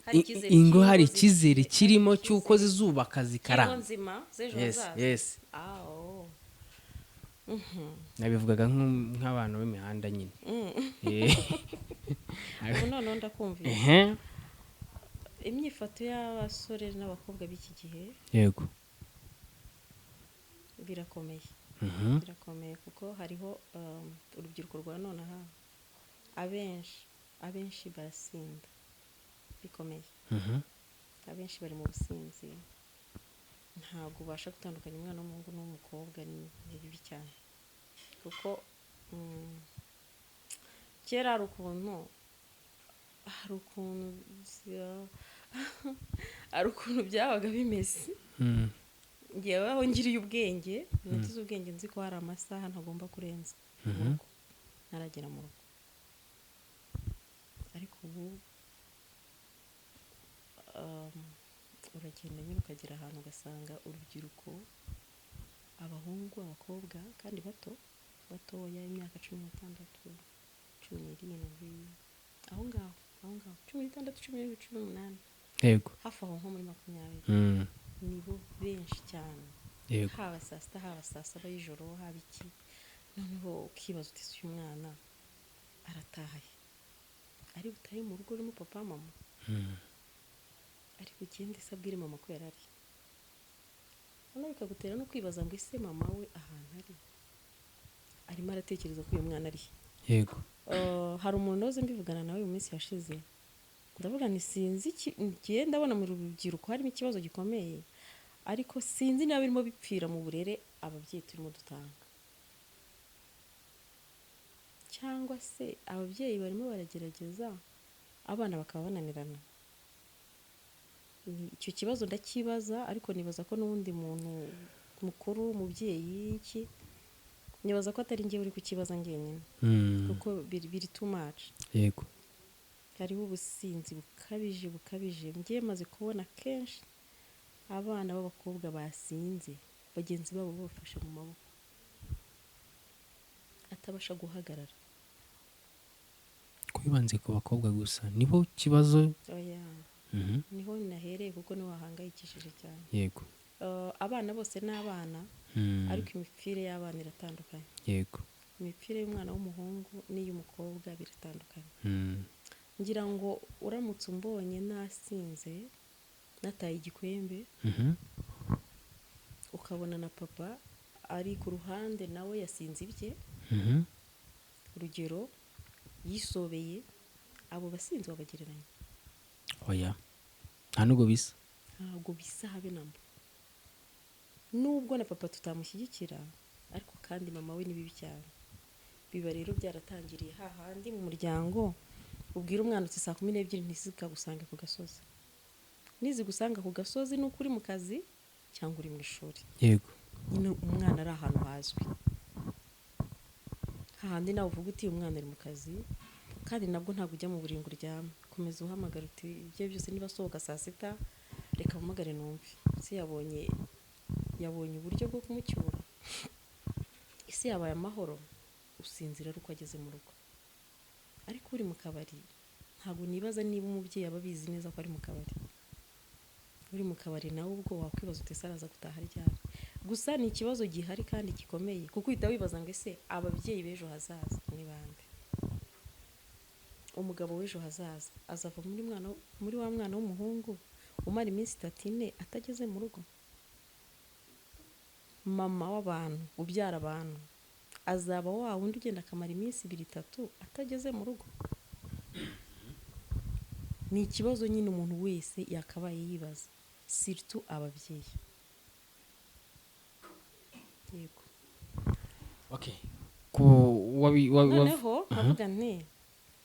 hari icyizere ingo hari cy'ingo icyizere kirimo hari cy'uko icyizere zizubaka cy'ingo zikaramba nzima z'ejo Yes. hazaza? Yes. Ah, oh. Nabivugaga nk'abantu b'imihanda nyine. Ubu noneho ndakumvira. Imyifato y'abasore n'abakobwa b'iki gihe birakomeye. Birakomeye kuko hariho urubyiruko rwa nonaha, abenshi barasinda bikomeye. Abenshi bari mu businzi, ntabwo ubasha gutandukanya umwana w'umuhungu n'uw'umukobwa. Ni bibi cyane kuko kera hari ukuntu byabaga bimeze. Ngewe aho ngiriye ubwenge, nagize ubwenge nzi ko hari amasaha ntagomba kurenza mu rugo ntaragera mu rugo, ariko ubu uragenda nyine ukagera ahantu ugasanga urubyiruko, abahungu, abakobwa, kandi bato batoya, imyaka 16, 17, aho ngaho 16, 17, 18, hafi aho nko muri 20, nibo benshi cyane. Haba saa 6, haba saa 7 y'ijoro, haba iki, noneho ukibaza uti: "Ese uyu mwana arataha he? Ari butahe mu rugo rurimo papa, mama? Ari bugende se abwire mama ko yari ari?" Noneho bikagutera no kwibaza ngo: "Ese mama we ahantu ari arimo aratekereza ko uyu mwana ari he?" Hari umuntu uzi mbivugana nawe mu minsi yashize, ndavuga nti: "Sinzi ngiye ndabona mu rubyiruko harimo ikibazo gikomeye, ariko sinzi niba birimo bipfira mu burere ababyeyi turimo dutanga, cyangwa se ababyeyi barimo baragerageza, abana bakaba bananirana." Icyo kibazo ndakibaza, ariko nibaza ko n'uwundi muntu mukuru, umubyeyi, iki, nibaza ko atari njyewe uri kukibaza njyenyine, kuko biri too much. Hariho ubusinzi bukabije bukabije. Njye maze kubona kenshi abana b'abakobwa basinze, bagenzi babo babafashe mu maboko, atabasha guhagarara. Kwibanze ku bakobwa gusa nibo kibazo? Oya. Niho nahereye kuko niho hahangayikishije cyane. Abana bose ni abana, ariko imipfire y'abana iratandukanye. Imipfire y'umwana w'umuhungu n'iy'umukobwa biratandukanye. Ngira ngo uramutse umbonye nasinze, nataye igikwembe, ukabona na papa ari ku ruhande nawe yasinze ibye, urugero yisobeye, abo basinzi wabagereranya? Oya, nta nubwo bisa. Ntabwo bisa habe namba, nubwo na papa tutamushyigikira, ariko kandi mama we ni bibi cyane. Biba rero byaratangiriye hahandi mu muryango ubwira umwana uti: "Saa 12 ntizikagusange ku gasozi." Nizigusanga ku gasozi ni uko uri mu kazi cyangwa uri mu ishuri. Nyine umwana ari ahantu hazwi, hahandi nawe uvuga uti: "Umwana ari mu kazi." Kandi nabwo ntabwo ujya mu buriri ngo uryame, komeza uhamagara uti ibyo byose niba asohoka saa 6. Reka mpamagare numve ese yabonye uburyo bwo kumucyura, ese yabaye amahoro. Usinzira ari uko ageze mu rugo. Ariko uri mu kabari, ntabwo nibaza niba umubyeyi aba abizi neza ko ari mu kabari. Uri mu kabari nawe ubwo wakwibaza uti: "Ese araza gutaha ryari?" Gusa ni ikibazo gihari kandi gikomeye, kuko uhita wibaza ngo: "Ese ababyeyi b'ejo hazaza ni bande? Umugabo w'ejo hazaza azava muri wa mwana w'umuhungu umara iminsi 3, 4 atageze mu rugo? Mama w'abantu ubyara abantu azaba wa wundi ugenda akamara iminsi 2, 3 atageze mu rugo?" Ni ikibazo nyine umuntu wese yakabaye yibaza, surtout ababyeyi, yego. Okay, ku wabi, wabi, Noneho nkavuga nti: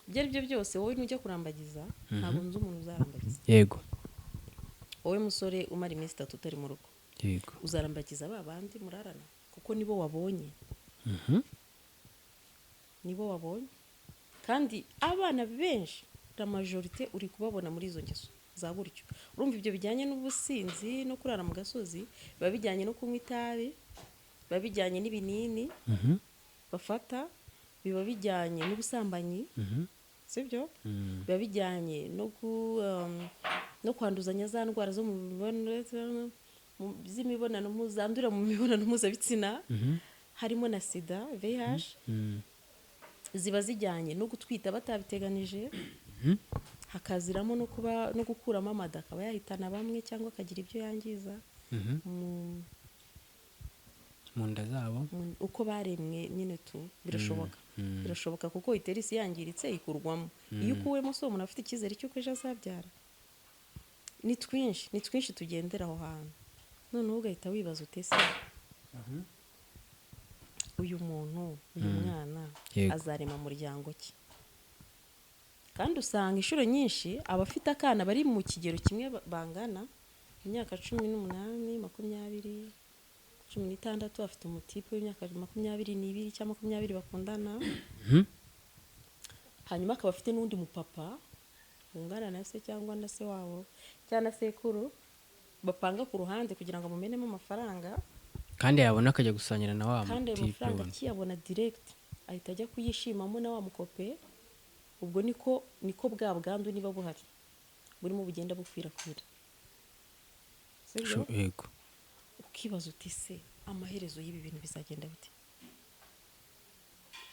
"Ibyo ari byo byose, wowe nujya kurambagiza, ntabwo nzi umuntu uzarambagiza. Wowe musore umara iminsi 3 utari mu rugo, uzarambagiza ba bandi murarana, kuko nibo wabonye." Nibo wabonye. Kandi abana benshi, la majorité, uri kubabona muri izo ngeso za gutyo. Urumva ibyo bijyanye n'ubusinzi no kurara mu gasozi, biba bijyanye no kunywa itabi, biba bijyanye n'ibinini bafata, biba bijyanye n'ubusambanyi, sibyo? Biba bijyanye no kwanduzanya za ndwara zo mu mibonano z'imibonano zandurira mu mibonano mpuzabitsina, harimo na sida, VIH. Ziba zijyanye no gutwita batabiteganije, hakaziramo no kuba no gukuramo amada, akaba yahitana bamwe cyangwa akagira ibyo yangiza mu nda zabo. Uko baremwe nyine tu birashoboka. Birashoboka, kuko utérus yangiritse ikurwamo. Iyo ukuwemo, si umuntu afite icyizere cy'uko ejo azabyara? Ni twinshi, ni twinshi tugendera aho hantu. Noneho ugahita wibaza uti: "Ese uyu muntu, uyu mwana azarema muryango ki?" Kandi usanga inshuro nyinshi abafite akana bari mu kigero kimwe, bangana imyaka 18, 20, 16, afite umutipe w'imyaka 22 cyangwa 20 bakundana, hanyuma akaba afite n'undi mupapa wungana na se cyangwa na se wabo cyangwa na sekuru bapanga ku ruhande kugira ngo amumenemo amafaranga. Kandi yabona akajya gusangira na wa Kandi ayo mutipe mafaranga we. akiyabona direct ahita ajya kuyishimamo na wa mukope. Ubwo niko bwa bwandu, niba buhari, burimo bugenda bukwirakwira, sibyo? Yego. Ukibaza uti: "Se amaherezo y'ibi bintu bizagenda bite?"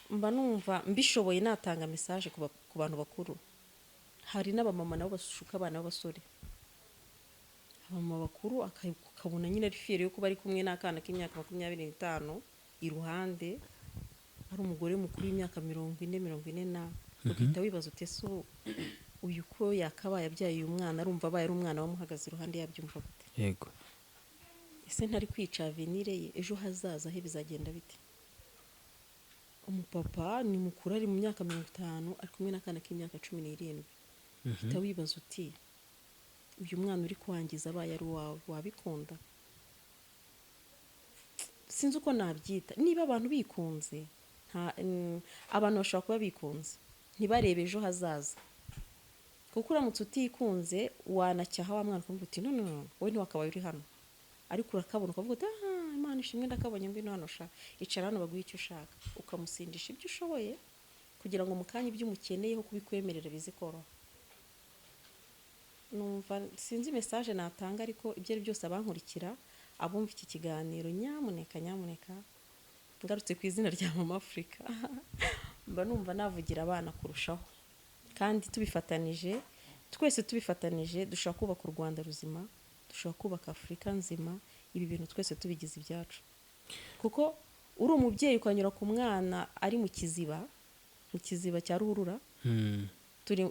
Mba numva mbishoboye natanga message ku bantu bakuru. Hari n'abamama nabo bashuka abana b'abasore. Abamama bakuru ukabona nyine ari fier yo kuba ari kumwe n'akana k'imyaka 25 iruhande, ari umugore mukuru w'imyaka 40, 40 na, ugahita wibaza uti: "Ese ubu uyu ko yakabaye abyaye uyu mwana, arumva abaye ari umwana wamuhagaze iruhande yabyumva gute?" Ese ntari kwica avenir ye? Ejo hazaza he bizagenda bite? Umupapa ni mukuru, ari mu myaka 50, ari kumwe n'akana k'imyaka 17. Uhita wibaza uti: "Uyu mwana uri kwangiza, abaye ari uwawe wabikunda?" Sinzi uko nabyita. Niba abantu bikunze, abantu bashobora kuba bikunze ntibarebe ejo hazaza, kuko uramutse utikunze wanacyaha wa mwana, ukavuga uti: "No, no, no, wowe ntiwakabaye uri hano." Ariko urakabona ukavuga uti: "Ah, Imana ishimwe, ndakabonye, ngwino hano sha, icara hano baguhe icyo ushaka." Ukamusindisha ibyo ushoboye kugira ngo mu kanya ibyo umukeneyeho kubikwemerera bize koroha. Numva sinzi message natanga, ariko ibyo ari byose, abankurikira, abumva iki kiganiro, nyamuneka, nyamuneka, ngarutse ku izina rya Mama Afurika, mba numva navugira abana kurushaho. Kandi tubifatanije twese, tubifatanije, dushobora kubaka u Rwanda ruzima, dushobora kubaka Afurika nzima, ibi bintu twese tubigize ibyacu. Kuko uri umubyeyi ukanyura ku mwana ari mu kiziba, mu kiziba cya ruhurura. Turi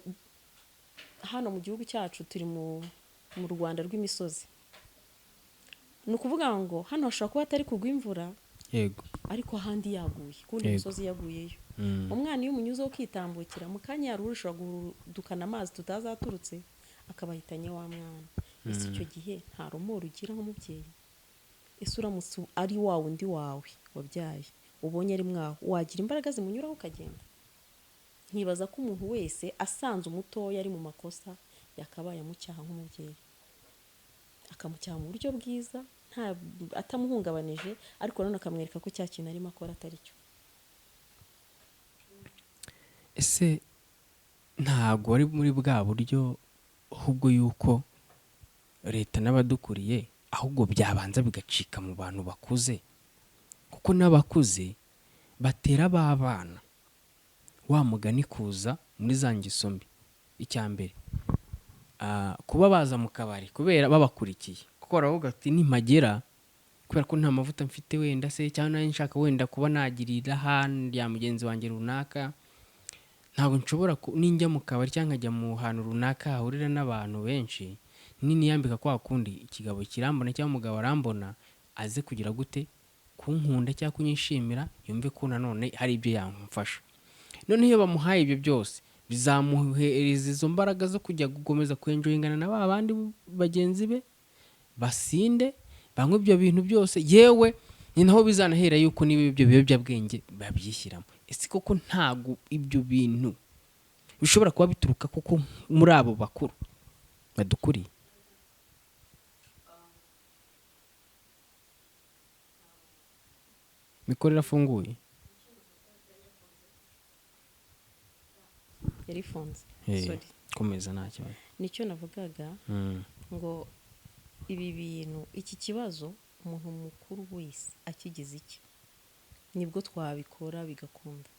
hano mu gihugu cyacu, turi mu Rwanda rw'imisozi. Ni ukuvuga ngo hano hashobora kuba hatari kugwa imvura, ariko ahandi yaguye, ku wundi musozi yaguyeyo. Umwana iyo umunyuzeho ukitambukira, mu kanya ya ruhurura ishobora guhudukana amazi tutazaturutse, akabahitanye wa mwana. Ese icyo gihe nta remords ugira nk'umubyeyi? Ese uramutse ari wa wundi wawe wabyaye ubonye ari mwaho, wagira imbaraga zimunyuraho ukagenda? Nkibaza ko umuntu wese asanze umutoya ari mu makosa yakabaye amucyaha nk'umubyeyi. Akamucyaha mu buryo bwiza, nta atamuhungabanije, ariko nanone akamwereka ko cya kintu arimo akora atari cyo. Ese ntabwo ari muri bwa buryo ahubwo yuko leta n'abadukuriye, ahubwo byabanza bigacika mu bantu bakuze, kuko n'abakuze batera ba bana wa mugani kuza muri za ngeso mbi. Icya mbere, kuba baza mu kabari kubera babakurikiye, kuko baravuga ati nimpagera kubera ko nta mavuta mfite wenda se, cyangwa nanjye nshaka wenda kuba nagirira ahandi ya mugenzi wanjye runaka, ntabwo nshobora ninjya mu kabari cyangwa nkajya mu hantu runaka hahurira n'abantu benshi, niniyambika kwa kundi ikigabo kirambona cyangwa umugabo arambona, aze kugira gute kunkunda cyangwa kunyishimira, yumve ko nanone hari ibyo yamfasha. Noneho iyo bamuhaye ibyo byose bizamuhereza izo mbaraga zo kujya gukomeza kwenjoyingana na ba bandi bagenzi be, basinde banywe ibyo bintu byose, yewe ni naho bizanahera yuko niba ibyo biyobyabwenge babyishyiramo. Ese koko ntabwo ibyo bintu bishobora kuba bituruka koko muri abo bakuru badukuriye? Mikoro irafunguye? Yari ifunze. Sorry. Komeza nta kibazo. Nicyo navugaga ngo ibi bintu, iki kibazo umuntu mukuru wese akigize iki, nibwo twabikora bigakunda.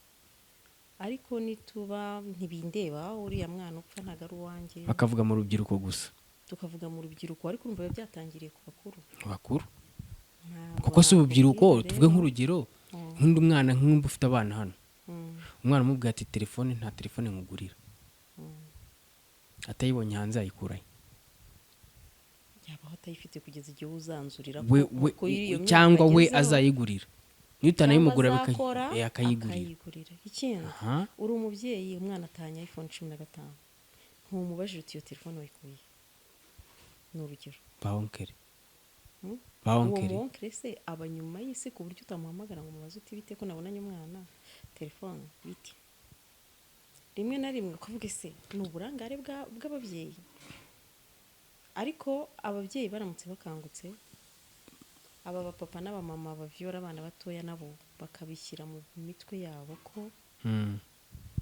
Ariko nituba ntibindeba, uriya mwana upfa ntago ari uwanjye. Bakavuga mu rubyiruko gusa. Tukavuga mu rubyiruko, ariko urumva biba byatangiriye ku bakuru. Bakuru. Ntabwo Kuko si urubyiruko, nakubwira tuvuge rero. nk'urugero, nk'undi mwana, nk'umba ufite abana hano. Umwana umubwira ati telefone, nta telefone nkugurira. Atayibonye hanze ayikurahe? Yabaho atayifite kugeza igihe uzanzurira ko ko iyo myaka Cyangwa we agezeho. azayigurira. Niyo utanayimugura Cyangwa azakora, akayigurira. akayigurira. Ikindi, uri umubyeyi, umwana atahanye iPhone 15. Ntumubajije uti iyo telefone wayikuye. Ni urugero. Ba onkere. Ba Uwo onkere. muonkere se aba nyuma y'isi ku buryo utamuhamagara ngo umubaze uti bite ko nabonanye umwana telefone bite. Rimwe na rimwe ukavuga ese ni uburangare bw'ababyeyi. Ariko ababyeyi baramutse bakangutse, aba bapapa n'abamama bavyora abana batoya nabo bakabishyira mu mitwe yabo ko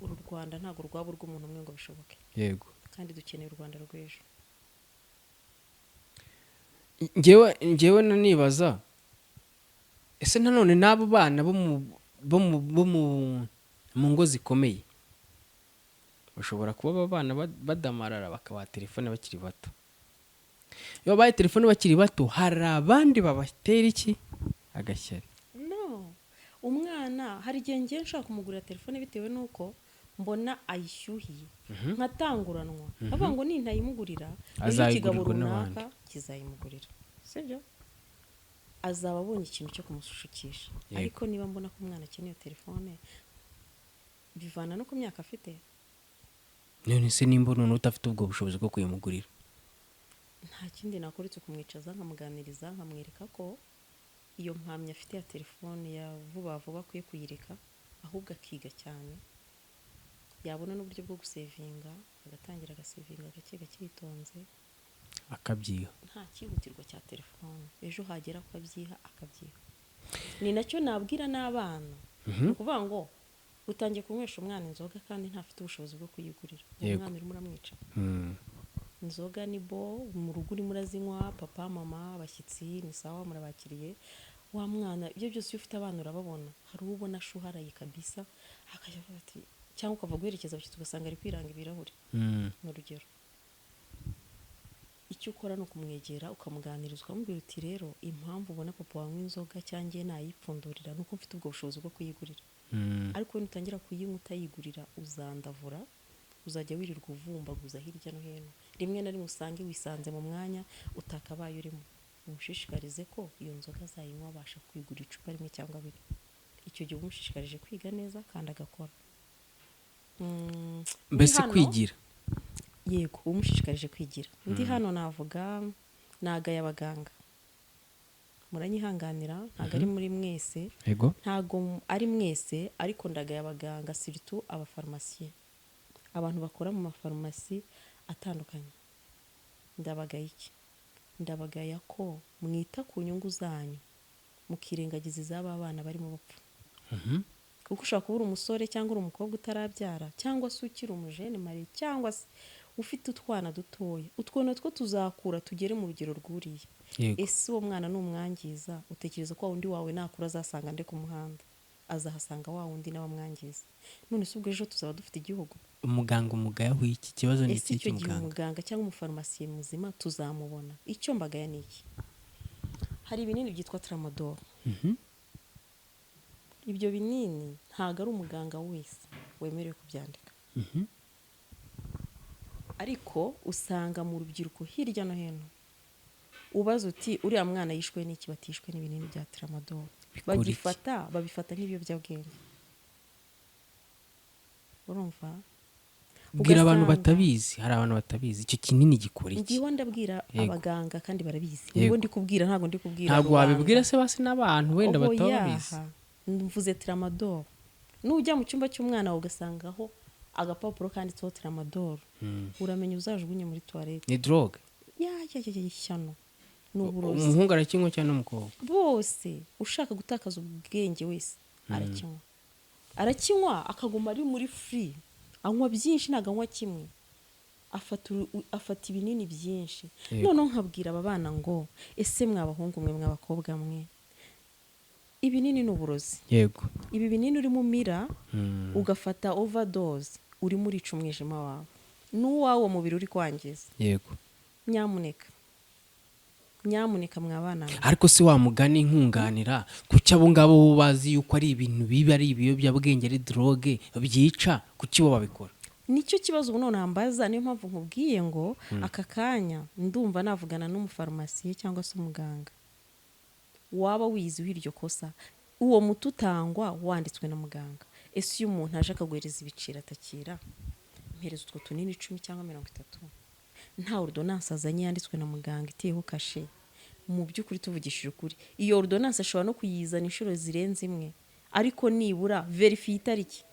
uru Rwanda ntabwo rwaba urw'umuntu umwe ngo bishoboke. Kandi dukeneye u Rwanda rw'ejo. Njyewe nanibaza ese nanone n'abo bana bo mu ngo zikomeye bashobora kuba aba bana badamarara bakabaha telefone bakiri bato. Iyo babahaye telefone bakiri bato hari abandi babatera iki? Agashyari. No, umwana hari igihe ngiye nshaka kumugurira telefone bitewe n'uko mbona ayishyuhiye, nkatanguranwa. Bavuga ngo nintayimugurira, ejo ikigabo Azayigurirwa n'abandi. runaka kizayimugurira. Sibyo? Azaba abonye ikintu cyo kumushukisha. Ariko niba mbona ko umwana akeneye telefone, bivana no ku myaka afite. None se nimba none udafite ubwo bushobozi bwo kuyimugurira? Nta kindi nakora uretse kumwicaza, nkamuganiriza, nkamwereka ko iyo mpamya afite ya telefone ya vuba vuba akwiye kuyireka, ahubwo akiga cyane. Yabona n'uburyo bwo gusevinga, agatangira agasevinga gake gake yitonze. Akabyiha. Nta cyihutirwa cya telefone, ejo hagera akabyiha, akabyiha. Ni nacyo nabwira n'abana. Ni ukuvuga ngo utangiye kunywesha umwana inzoga kandi ntafite ubushobozi bwo kuyigurira. Uwo mwana urimo uramwica. Inzoga ni bo, mu rugo urimo urazinywa, papa, mama, abashyitsi, ni sawa murabakiriye. Wa mwana, ibyo byose iyo ufite abana urababona. Hari uwo ubona ashuharaye kabisa, akajya avuga ati, cyangwa ukava guherekeza abashyitsi ugasanga ari kwiranga ibirahuri. Ni urugero. Icyo ukora ni ukumwegera, ukamuganiriza, ukamubwira uti rero impamvu ubona papa wanywa inzoga cyangwa njye nayipfundurira ni uko mfite ubwo bushobozi bwo kuyigurira. Ariko nutangira kuyinywa utayigurira uzandavura, uzajya wirirwa uvumbaguza hirya no hino. Rimwe na rimwe usange wisanze mu mwanya utakabaye urimo. Umushishikarize ko iyo nzoga azayinywa abasha kwigura icupa rimwe cyangwa abiri. Icyo gihe umushishikarije kwiga neza kandi agakora. Mbese kwigira? Yego, umushishikarije kwigira. Ndi hano navuga nagaye abaganga. Muranyihanganira, ntago ari muri mwese. Ntago ari mwese, ariko ndagaye abaganga, surtout abafarumasiye. Abantu bakora mu mafarumasi atandukanye. Ndabagaye iki? Ndabagaya ko mwita ku nyungu zanyu mukirengagiza iz'aba bana barimo bapfa, kuko ushobora kuba uri umusore cyangwa uri umukobwa utarabyara, cyangwa se ukiri umujene marié, cyangwa se ufite utwana dutoya. Utwo natwo tuzakura tugere mu rugero rw'uriya. Ese uwo mwana numwangiza, utekereza ko wa wundi wawe nakura azasanga nde ku muhanda? Azahasanga wa wundi nawe amwangiza. None se ubwo ejo tuzaba dufite igihugu? Umuganga umugayaho iki kibazo ni Ese iki icyo gihe cy'umuganga? umuganga cyangwa umufarumasiye muzima tuzamubona? Icyo mbagaya ni iki: hari ibinini byitwa tramadol. Ibyo binini ntabwo ari umuganga wese wemerewe kubyandika, ariko usanga mu rubyiruko hirya no hino ubaza uti: "Uriya mwana yishwe n'iki?" Batishwe n'ibinini bya tramadol. Bikora iki? Bagifata, babifata nk'ibiyobyabwenge, urumva? Bwira abantu Ugasanga- batabizi, hari abantu batabizi icyo kinini gikora iki. Ngiwe ndabwira abaganga kandi barabizi. Nibo ndi kubwira, ntabwo ndi kubwira Ntabwo rubanda. wabibwira se basi n'abantu wenda Oho, bataba babizi? yaha. Mvuze tramadol. Nujya mu cyumba cy'umwana wawe ugasangaho agapapuro kanditseho tramadol, uramenya uzajugunye muri toilette. Ni drogue? Ya ya ya ya, ishyano, ni uburozi. Umuhungu arakinywa cyangwa n'umukobwa? Bose, ushaka gutakaza ubwenge wese arakinywa, arakinywa akaguma ari muri free. Anywa byinshi, ntabwo anywa kimwe, afata ibinini byinshi. Noneho nkabwira aba bana ngo: "Ese mwabahungu mwe, mw'abakobwa mwe, ibinini ni uburozi." Ibi binini urimo umira, ugafata overdose, urimo urica umwijima wawe n'uwawo mubiri uri kwangiza. Nyamuneka, nyamuneka, mwabana mwe. Ariko se wa mugani nkunganira, kuki abo ngabo bo bazi yuko ari ibintu bibi, ari ibiyobyabwenge, ari drogue byica, kuki bo babikora? Nicyo kibazo ubu none mbaza. Niyo mpamvu nkubwiye ngo aka kanya ndumva navugana n'umufarumasiye cyangwa se umuganga waba wiziho iryo kosa. Uwo muti utangwa wanditswe na muganga. Ese iyo umuntu aje akaguhereza ibiciro, atakira mpereza utwo tunini 10 cyangwa 30, nta ordonnance azanye yanditswe na muganga iteyeho kashe? Mu by'ukuri, tuvugishije ukuri, iyo ordonnance ashobora no kuyizana inshuro zirenze imwe, ariko nibura vérifier itariki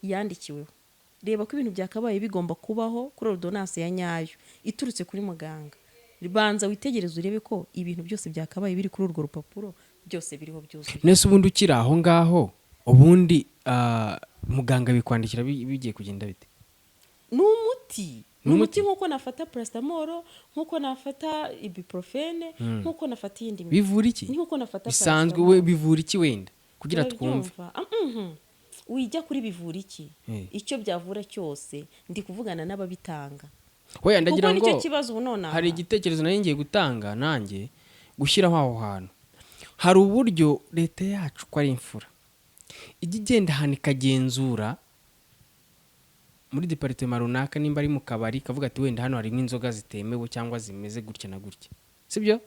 yandikiweho. Reba ko ibintu byakabaye bigomba kubaho kuri ordonnance ya nyayo iturutse kuri muganga. Banza witegereze urebe ko ibintu byose byakabaye biri kuri urwo rupapuro byose biriho byuzuye. Nese ubundi ukiri aho ngaho, ubundi muganga bikwandikira bigiye kugenda bite? Ni umuti. Ni Ni umuti umuti? nk'uko nafata paracetamol, nk'uko nafata ibuprofene, nk'uko nafata iyindi miti. Bivura iki? Ni nk'uko nafata Bisanzwe paracetamol. we bivura iki wenda kugira twumve? Urabyumva? Ah, Wijya kuri bivura iki. Icyo byavura cyose, ndi kuvugana n'ababitanga, Hoya, ndagira kuko ngo nicyo kibazo ubu nonaha. hari igitekerezo nari ngiye gutanga nanjye, gushyiraho aho hantu hari uburyo leta yacu ko ari imfura ijya igenda ahantu ikagenzura muri département runaka, nimba ari mu kabari, ikavuga ati: "Wenda hano harimo inzoga zitemewe cyangwa zimeze gutya na gutya," sibyo?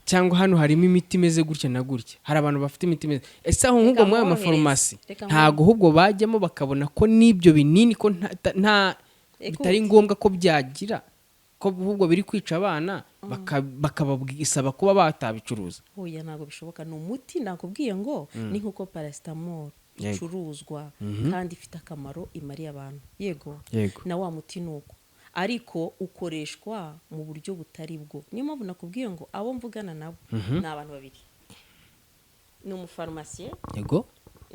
Cyangwa hano harimo imiti imeze gutya na gutya, hari abantu bafite imiti imeze. Ese aho nk'ubwo muri ayo nkwohereze. mafarumasi Reka ntabwo ahubwo bajyamo bakabona ko n'ibyo binini ko nta bitari ngombwa ko byagira, ko ahubwo biri kwica abana, bakabasaba kuba batabicuruza? Oya, ntabwo bishoboka. Ni umuti, nakubwiye ngo ni nk'uko paracetamol icuruzwa kandi ifite akamaro imariye abantu, yego? Yego. Na wa muti ni uko, ariko ukoreshwa mu buryo butari bwo. Niyo mpamvu nakubwiye ngo abo mvugana nabo ni abantu babiri: ni umufarumasiye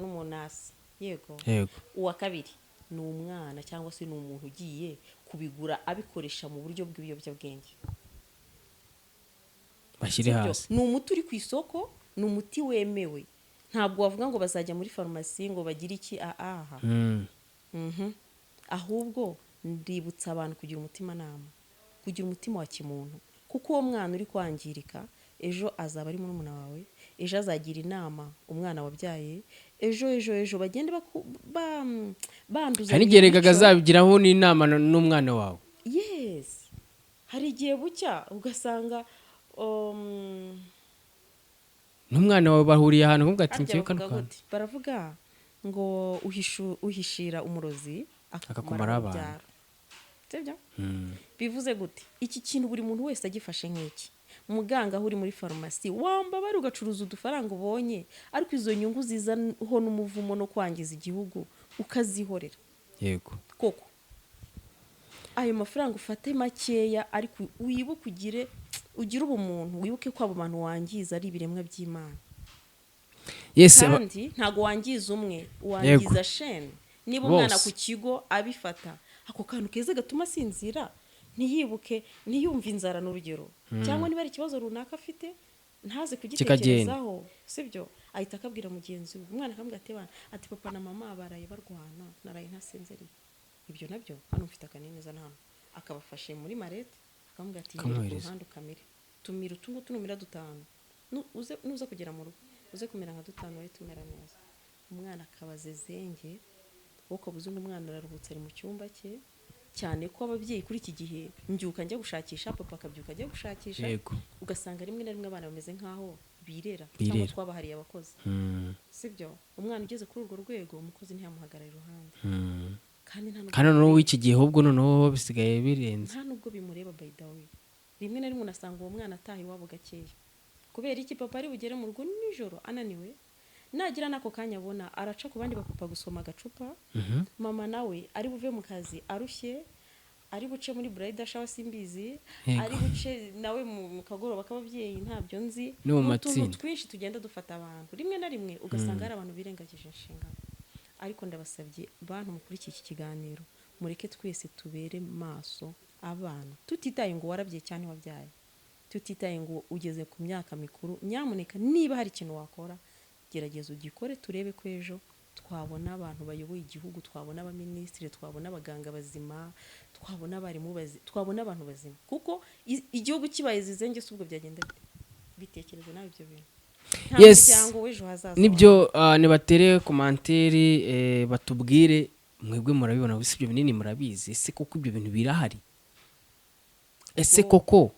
n'umunasi, yego? Yego. Uwa kabiri ni umwana cyangwa se ni umuntu ugiye kubigura abikoresha mu buryo bw'ibiyobyabwenge. Bashyire Sibyo? hasi. Ni umuti uri ku isoko, ni umuti wemewe. Ntabwo wavuga ngo bazajya muri farumasi ngo bagire iki aha. Ahubwo ndibutsa abantu kugira umutimanama, kugira umutima wa kimuntu, kuko uwo mwana uri kwangirika ejo azaba ari murumuna wawe, ejo azagira inama umwana wabyaye, ejo ejo ejo bagende banduza Hari n'igihe rega imico. azabigiraho n'inama n'umwana wawe. Yes, hari igihe bucya ugasanga N'umwana wawe bahuriye ahantu nkuvuga ati Harya ngewe kano bavuga kantu. gute? Baravuga ngo uhishira umurozi Akakumaraho akakumaraho abantu. urubyaro, sibyo? Bivuze gute? Iki kintu buri muntu wese agifashe nk'iki: muganga, aho uri muri farumasi, wambabara ugacuruza udufaranga ubonye, ariko izo nyungu zizaho n'umuvumo no kwangiza igihugu ukazihorera. Koko ayo mafaranga ufate makeya, ariko wibuke ugire Ugire ubumuntu, wibuke ko abo bantu wangiza ari ibiremwa by'Imana. Yes. Kandi ntabwo wangiza umwe, wangiza shene. Niba umwana Bose. ku kigo abifata ako kantu keza gatuma asinzira, ntiyibuke, ntiyumve inzara n'urugero, cyangwa niba ari ikibazo runaka afite ntaze kugitekerezaho, sibyo? Ahita akabwira mugenzi we, umwana akamubwira ati: "Bana," ati, "papa na mama baraye barwana, naraye ntasinziriye." Ibyo nabyo hano mfite akanini, zana hano. Akabafashe muri mallette, akamubwira ati: "Yere ku Akamwohereza. ruhande ukamire, tumira utu ngutu, numira dutanu, nuza kugera mu rugo uze kumera nka dutanu, uhite umera neza." Umwana akaba zezenge, wowe ukaba uzi ngo umwana araruhutse, ari mu cyumba cye. Cyane ko ababyeyi kuri iki gihe, mbyuka njya gushakisha, papa akabyuka ajya gushakisha, ugasanga rimwe na rimwe abana bameze nk'aho birera cyangwa Birera. twabahariye abakozi, sibyo? Umwana ugeze kuri urwo rwego, umukozi ntiyamuhagarara iruhande. Kandi nta nubwo Kandi noneho w'iki gihe ahubwo noneho bisigaye birenze. Nta nubwo bimureba. By the way, rimwe na rimwe unasanga uwo mwana ataha iwabo gakeya. Kubera iki? Papa ari bugere mu rugo nijoro ananiwe, nagira n'ako kanya abona araca ku bandi bapapa gusoma agacupa. Mama nawe ari buve mu kazi arushye, ari buce muri bridal shower, simbizi, ari buce nawe mu kagoroba k'ababyeyi, ntabyo nzi. No mu Ni utuntu matsinda. twinshi tugenda dufata abantu. Rimwe na rimwe ugasanga hari abantu birengagije inshingano. Ariko ndabasabye, bantu mukurikiye iki kiganiro, mureke twese tubere maso abana, tutitaye ngo warabyaye cyane, wabyaye, tutitaye ngo ugeze ku myaka mikuru. Nyamuneka, niba hari ikintu wakora, gerageza ugikore, turebe ko ejo twabona abantu bayoboye igihugu, twabona abaminisitiri, twabona abaganga bazima, twabona abarimu bazima, twabona abantu bazima. Kuko igihugu kibaye zizenge se, ubwo byagenda bite? Bitekereze nawe ibyo bintu. Nta muryango w'ejo hazaza. Nibyo, nibatere commentaire, batubwire mwebwe murabibona si ibyo binini murabizi. Ese koko ibyo bintu birahari? Ese koko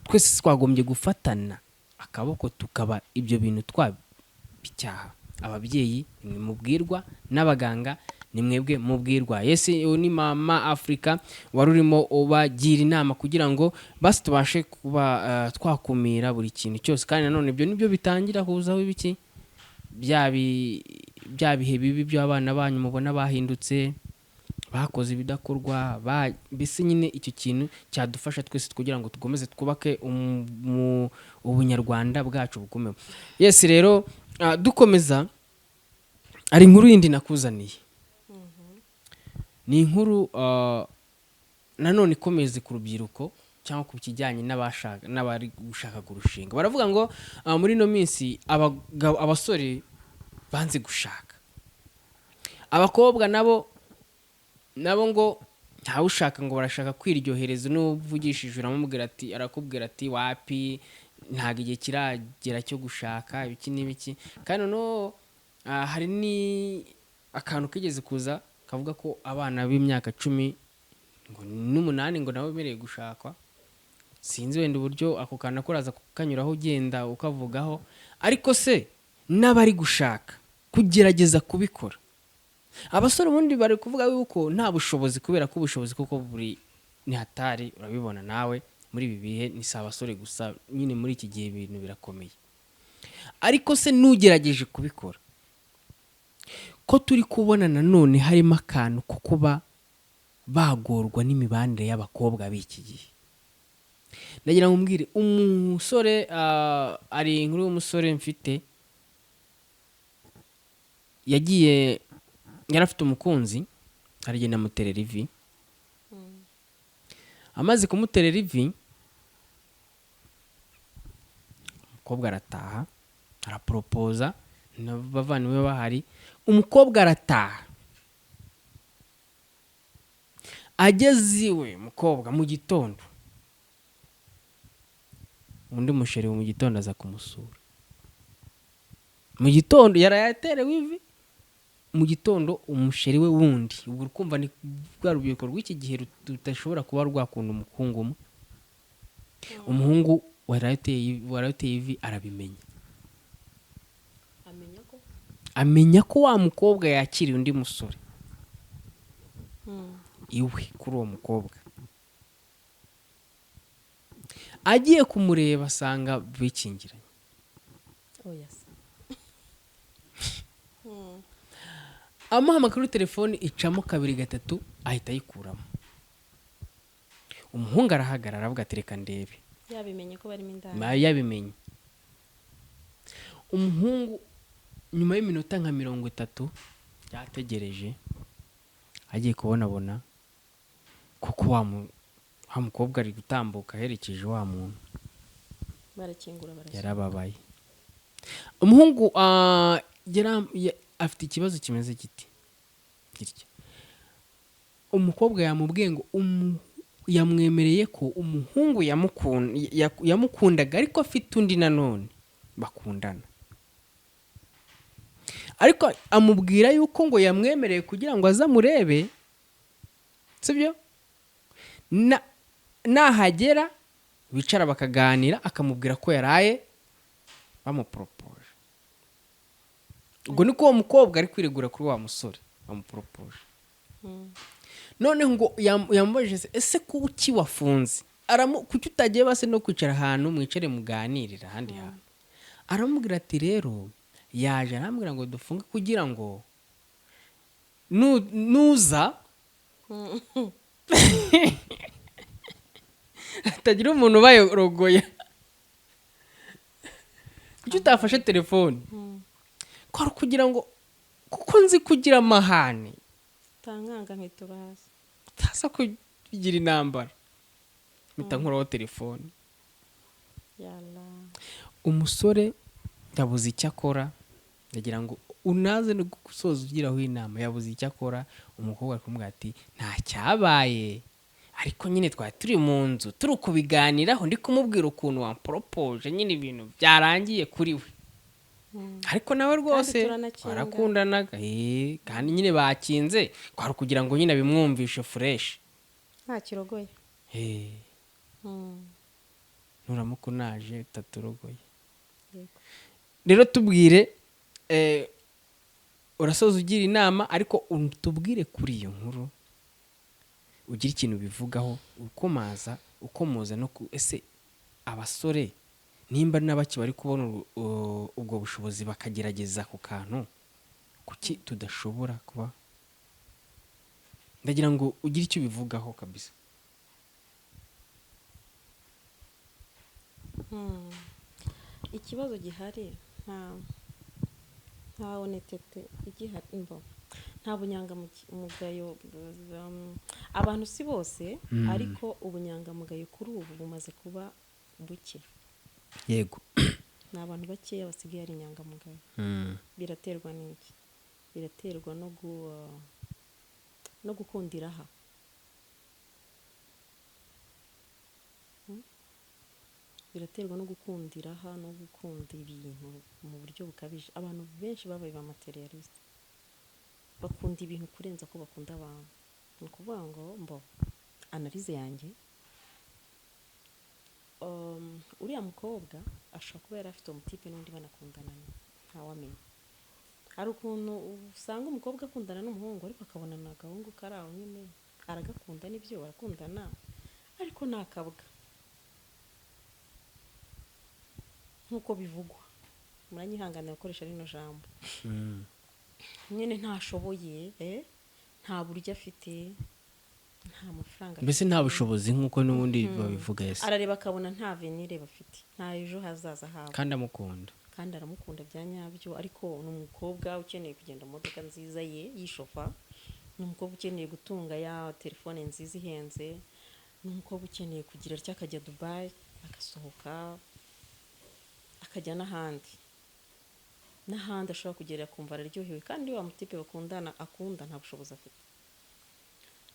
twese twagombye gufatana akaboko tukaba ibyo bintu twabicyaha? Ababyeyi nimwe mubwirwa, n'abaganga ni mwebwe mubwirwa. Yes, uyu ni Mama Afurika wari urimo ubagira inama kugira ngo basi tubashe kuba twakumira buri kintu cyose. Kandi nanone ibyo nibyo bitangira kuzaho ibiki, bya bihe bibi by'abana banyu mubona bahindutse, bakoze ibidakorwa. Mbese nyine icyo kintu cyadufasha twese kugira ngo dukomeze twubake ubunyarwanda bwacu bugumeho. Yes, rero dukomeza, hari inkuru yindi nakuzaniye. Ni inkuru nanone ikomeze ku rubyiruko cyangwa ku kijyanye n'abashaka n'abari gushaka kurushinga. Baravuga ngo muri ino minsi abasore banze gushaka, abakobwa nabo ngo ntawushaka, ngo barashaka kwiryohereza. N'uvugishije uramubwira ati, arakubwira ati: "Wapi, ntabwo igihe kiragera cyo gushaka," ibiki n'ibiki. Kandi noneho hari ni akantu kigeze kuza kavuga ko abana b'imyaka 18 ngo nabo bemerewe gushakwa. Sinzi wenda uburyo ako kantu kuraza kukanyuraho ugenda ukavugaho. Ariko se n'abari gushaka kugerageza kubikora, abasore ubundi bari kuvuga yuko nta bushobozi, kubera ko ubushobozi kuko buri ni hatari, urabibona nawe muri ibi bihe. Ni si abasore gusa nyine, muri iki gihe ibintu birakomeye. Ariko se n'ugerageje kubikora, ko turi kubona nanone harimo akantu ko kuba bagorwa n'imibanire y'abakobwa b'iki gihe? Ndagira ngo umbwire umusore, ari inkuru y'umusore mfite. Yagiye, yari afite umukunzi, aragenda amuterera ivi. Amaze kumuterera ivi, umukobwa arataha, araporopoza n'abavandimwe bahari. Umukobwa arataha, ageze iwe umukobwa mu gitondo, undi musheri mu gitondo aza kumusura. Mu gitondo yaraye aterewe ivi, mu gitondo umusheri we wundi. Ubwo ukumva ni rwa rubyiruko rw'iki gihe rudashobora kuba rwakunda umukungu umwe. Umuhungu waraye uteye ivi arabimenya. Amenya ko Amenya ko wa mukobwa yakiriye undi musore iwe kuri uwo mukobwa. Agiye kumureba asanga bikingiranye. Oya se! Amuhamagara kuri telefoni, icamo kabiri gatatu, ahita ayikuramo. Umuhungu arahagarara, aravuga ati: "Reka ndebe." Yabimenye ko barimo indani. Yabimenye. Umuhungu nyuma y'iminota nka 30 yategereje, agiye kubonabona kuko wa mukobwa ari gutambuka aherekeje wa muntu. Barakingura, barasoma. Yarababaye umuhungu. Afite ikibazo kimeze giti gitya: umukobwa yamubwiye ngo yamwemereye ko umuhungu yamukundaga, ariko afite undi nanone bakundana, ariko amubwira yuko ngo yamwemereye kugira ngo aze amurebe, sibyo? Nahagera bicara bakaganira, akamubwira ko yaraye bamuporopoje. Ubwo niko uwo mukobwa ari kwiregura kuri wa musore bamuporopoje. Noneho ngo yamubajije se, ese kuki wafunze? Kuki utagiye base no kwicara ahantu mwicare muganirira ahandi hantu? Aramubwira ati rero yaje arambwira ngo dufunge kugira ngo nuza hatagira umuntu ubarogoya. Kuki utafashe telefone? Ko ari ukugira ngo kuko nzi kugira amahane, utankanga nkitura hasi, utaza kugira intambara, mpita nkuraho telefone. Yala. Umusore yabuze icyo akora. Ndagira ngo unaze no gusoza ugiraho inama. Yabuze icyo akora. Umukobwa ari kumubwira ati nta cyabaye, ariko nyine twari turi mu nzu turi kubiganiraho, ndi kumubwira ukuntu wamporopoje, nyine ibintu byarangiye kuri we, ariko nawe rwose turanakinga. Twarakundanaga. Kandi nyine bakinze kwari ukugira ngo nyine abimwumvishe fresh. Nta kirogoye. Nuramuka unaje utaturogoye. Yego. Rero tubwire, urasoza ugira inama, ariko tubwire kuri iyo nkuru, ugira ikintu bivugaho, ukomaza ukomoza no ku ese abasore nimba n'abaki bari kubona ubwo bushobozi bakagerageza ku kantu, kuki tudashobora kuba? Ndagira ngo ugire icyo ubivugaho kabisa. Ikibazo gihari, nta honnêteté igihari, mbo nta bunyangamugayo. Abantu si bose, ariko ubunyangamugayo kuri ubu bumaze kuba buke. Ni abantu bakeya basigaye ari inyangamugayo. Biraterwa n'iki? Biraterwa no gukundira aha. Biraterwa no gukundira aha no gukunda ibintu mu buryo bukabije. Abantu benshi babaye ba matérialiste, bakunda ibintu kurenza ko bakunda abantu. Ni ukuvuga ngo mbo analyse yanjye, uriya mukobwa ashobora kuba yari afite umutipe n'undi banakundana, ntawamenya. Hari ukuntu usanga umukobwa akundana n'umuhungu, ariko akabona ni agahungu kari aho nyine, aragakunda, nibyo, barakundana, ariko ni akabwa nk'uko bivugwa, muranyihanganira gukoresha rino jambo. Nyine ntashoboye, nta buryo afite, nta mafaranga Mbese afite. nta bushobozi nk'uko n'ubundi babivuga ese. Arareba akabona nta avenir bafite, nta ejo hazaza habo. Kandi amukunda. Kandi aramukunda bya nyabyo, ariko ni umukobwa ukeneye kugenda mu modoka nziza ye yishofa, ni umukobwa ukeneye gutunga ya telefone nziza ihenze, ni umukobwa ukeneye kugira atya akajya Dubai, agasohoka, akajya n'ahandi n'ahandi ashobora kugera akumva araryohewe, kandi wa mutipe bakundana akunda nta bushobozi afite.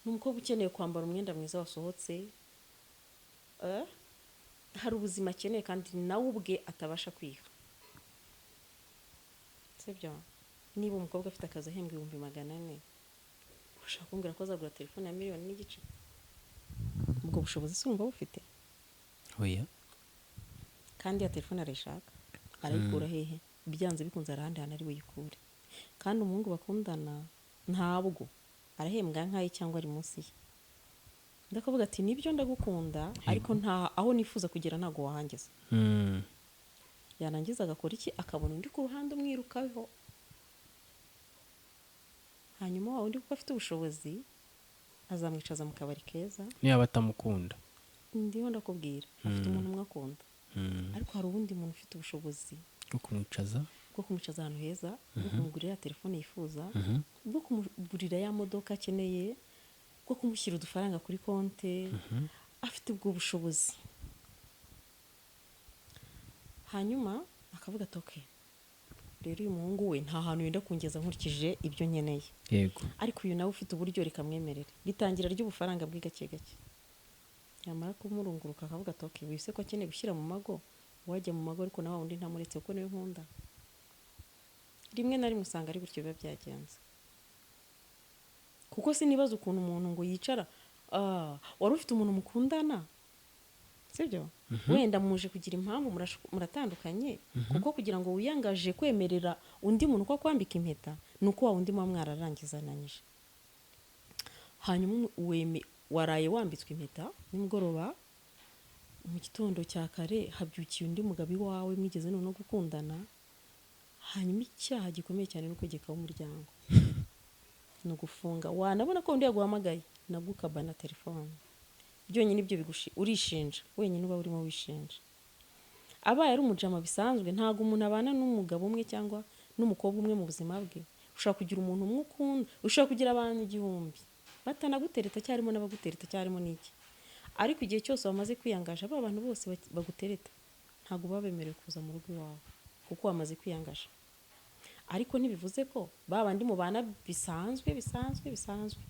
Ni umukobwa ukeneye kwambara umwenda mwiza wasohotse, hari ubuzima akeneye kandi nawe ubwe atabasha kwiha, sibyo? Niba umukobwa afite akazi ahembwa 400,000, ushaka kumbwira ko azagura telefone ya 1.5 miliyoni? Ubwo bushobozi si wumva bufite? Oya. Kandi ya telefone arayishaka, arayikura hehe? Byanze bikunze hari ahandi hantu ari buyikure. Kandi umuhungu bakundana ntabwo arahembwa nkaye cyangwa ari munsi ye. Ndakuvuga ati nibyo ndagukunda, ariko nta aho nifuza kugera ntabwo wahangeza. Yarangiza agakora iki? Akabona undi ku ruhande umwirukaho, hanyuma wa wundi kuko afite ubushobozi azamwicaza mu kabari keza. Niba batamukunda. Ndiho ndakubwira, afite umuntu umwe akunda, ariko hari uwundi muntu ufite ubushobozi bwo kumwicaza, bwo kumwicaza ahantu heza, bwo kumugurira ya telefone yifuza, bwo kumugurira ya modoka akeneye, bwo kumushyira udufaranga kuri konte. Afite ubwo bushobozi, hanyuma akavuga ati: "Okay, rero uyu muhungu we nta hantu yenda kungeza nkurikije ibyo nkeneye, ariko uyu nawe ufite uburyo, reka mwemerere." Bitangira ry'ubufaranga bwe gake gake, yamara kumurunguruka akavuga ati: "Okay, wise ko akeneye gushyira mu mago, wajya mu mago, ariko nawe wundi ntamuretse kuko niwe nkunda." Rimwe na rimwe usanga ari gutyo biba byagenze, kuko sinibaza ukuntu umuntu ngo yicara, wari ufite umuntu mukundana, sibyo? Wenda muje kugira impamvu muratandukanye, kuko kugira ngo wiyangaje kwemerera undi muntu ko akwambika impeta ni uko wa wundi muba mwararangizananyije. Hanyuma waraye wambitswe impeta nimugoroba, mu gitondo cya kare habyukiye undi mugabo iwawe mwigeze noneho gukundana. Hanyuma icyaha gikomeye cyane ni ukwegekaho umuryango, ni ugufunga. Wanabona ko undi yaguhamagaye, nabwo ukabana telefone. Byonyine ibyo urishinja wenyine, uba urimo wishinja. Abaye ari umujama bisanzwe, ntabwo umuntu abana n'umugabo umwe cyangwa n'umukobwa umwe mu buzima bwe. Ushobora kugira umuntu umwe ukunda, ushobora kugira abantu 1000 batanagutereta, cyarimo n'abagutereta, cyarimo n'iki, ariko igihe cyose wamaze kwiyangaje, ba bantu bose bagutereta ntabwo baba bemerewe kuza mu rugo iwawe kuko wamaze kwiyangaje. Ariko ntibivuze ko ba bandi mubana bisanzwe bisanzwe bisanzwe,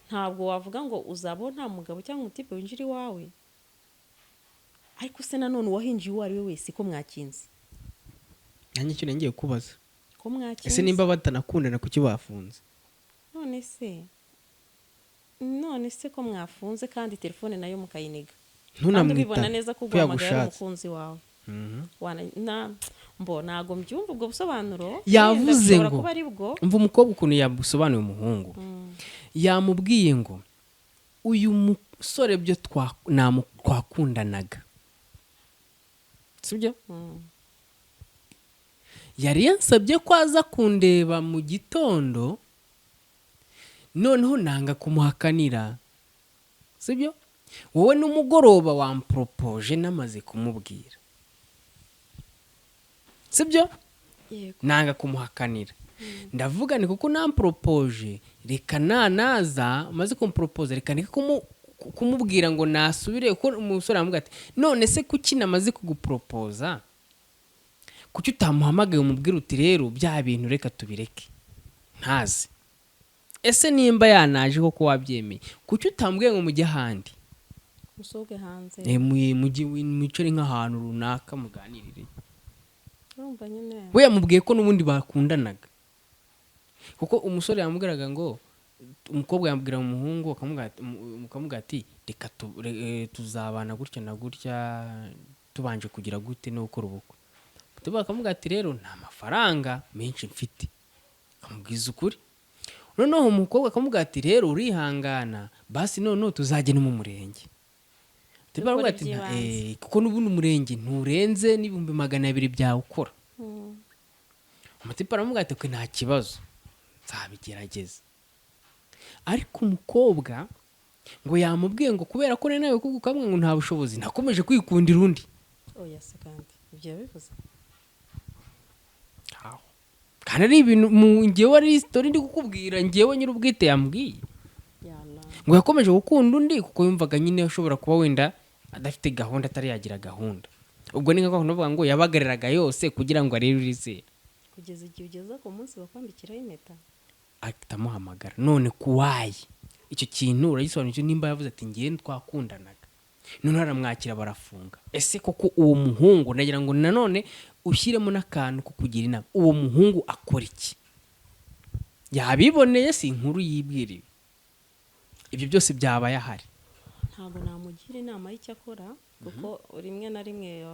ntabwo wavuga ngo uzabaho nta mugabo cyangwa umutipe winjira iwawe. Ariko se nanone uwahinjiye uwo ari we wese, ko mwakinze? Nanjye icyo ngiye kubaza. Ko mwakinze? Ese nimba batanakundana, kuki bafunze? None se ko mwafunze kandi telefone nayo mukayiniga, kandi Ntunamwitabe ubibona neza ko ko uguhamagaye ari yagushatse. umukunzi wawe? Mbo ntabwo mbyumva ubwo busobanuro. Yavuze Wenda bushobora ngo kuba ari bwo. Umva umukobwa ukuntu yabusobanuye. Umuhungu yamubwiye ngo uyu musore byo twakundanaga, sibyo? Yari yansabye ko aza kundeba mu gitondo, noneho nanga kumuhakanira, sibyo? Wowe n'umugoroba wamporopoje namaze kumubwira, sibyo? Yego. Nanga kumuhakanira, ndavuga ni kuko namporopoje, reka nanaza maze kumporopoza, reka ndeke kumubwira ngo nasubire. Kuko umusore aramubwira ati: "None se kuki namaze kuguporopoza, kuki utamuhamagaye umubwira uti rero bya bintu reka tubireke ntazi? Ese nimba yanaje koko wabyemeye, kuki utambwiye ngo mujye ahandi?" Musohoke hanze. Mujye mwicare nk'ahantu runaka muganirire. Urumva nyine. We yamubwiye ko n'ubundi bakundanaga, kuko umusore yamubwiraga ngo umukobwa yamubwira umuhungu akamubwira ati: "Reka tuzabana gutya na gutya, tubanje kugira gute no gukora ubukwe." Tuba akamubwira ati: "Rero nta mafaranga menshi mfite," akamubwiza ukuri. Noneho umukobwa akamubwira ati: "Rero urihangana basi, noneho tuzajya no mu murenge." Tuba Dukora aramubwira ati: iby'ibanze. Kuko n'ubundi umurenge nturenze n'200,000 byawukora. Umutipe aramubwira ati: "Kwe nta kibazo, nzabigerageza." Ariko umukobwa ngo yamubwiye ngo kubera ko nari nawe kamwe ngo nta bushobozi, nakomeje kwikundira undi. Oya se, kandi ibyo yabivuze? Kandi ari ibintu mu ngewe ari story ndi kukubwira, ngewe nyir'ubwite yambwiye. Yala. Ngo yakomeje gukunda undi kuko yumvaga nyine ashobora kuba wenda adafite gahunda, atari yagira gahunda. Ubwo ni nka kwa kundi bavuga ngo yabagariraga yose kugira ngo arebe urizera. Kugeza igihe ugeza ku munsi bakwambikiraho impeta. Ahita amuhamagara none kuwayi. Icyo kintu uragisobanukiwe? Nimba yavuze ati: "Ngewe twakundanaga," noneho aramwakira barafunga. Ese koko uwo muhungu, ndagira ngo nanone ushyiremo n'akantu ko kugira inama, uwo muhungu akora iki? Yabiboneye, si inkuru yibwiriwe, ibyo byose byabaye ahari. Ntabwo namugira inama y'icyo akora, kuko rimwe na rimwe,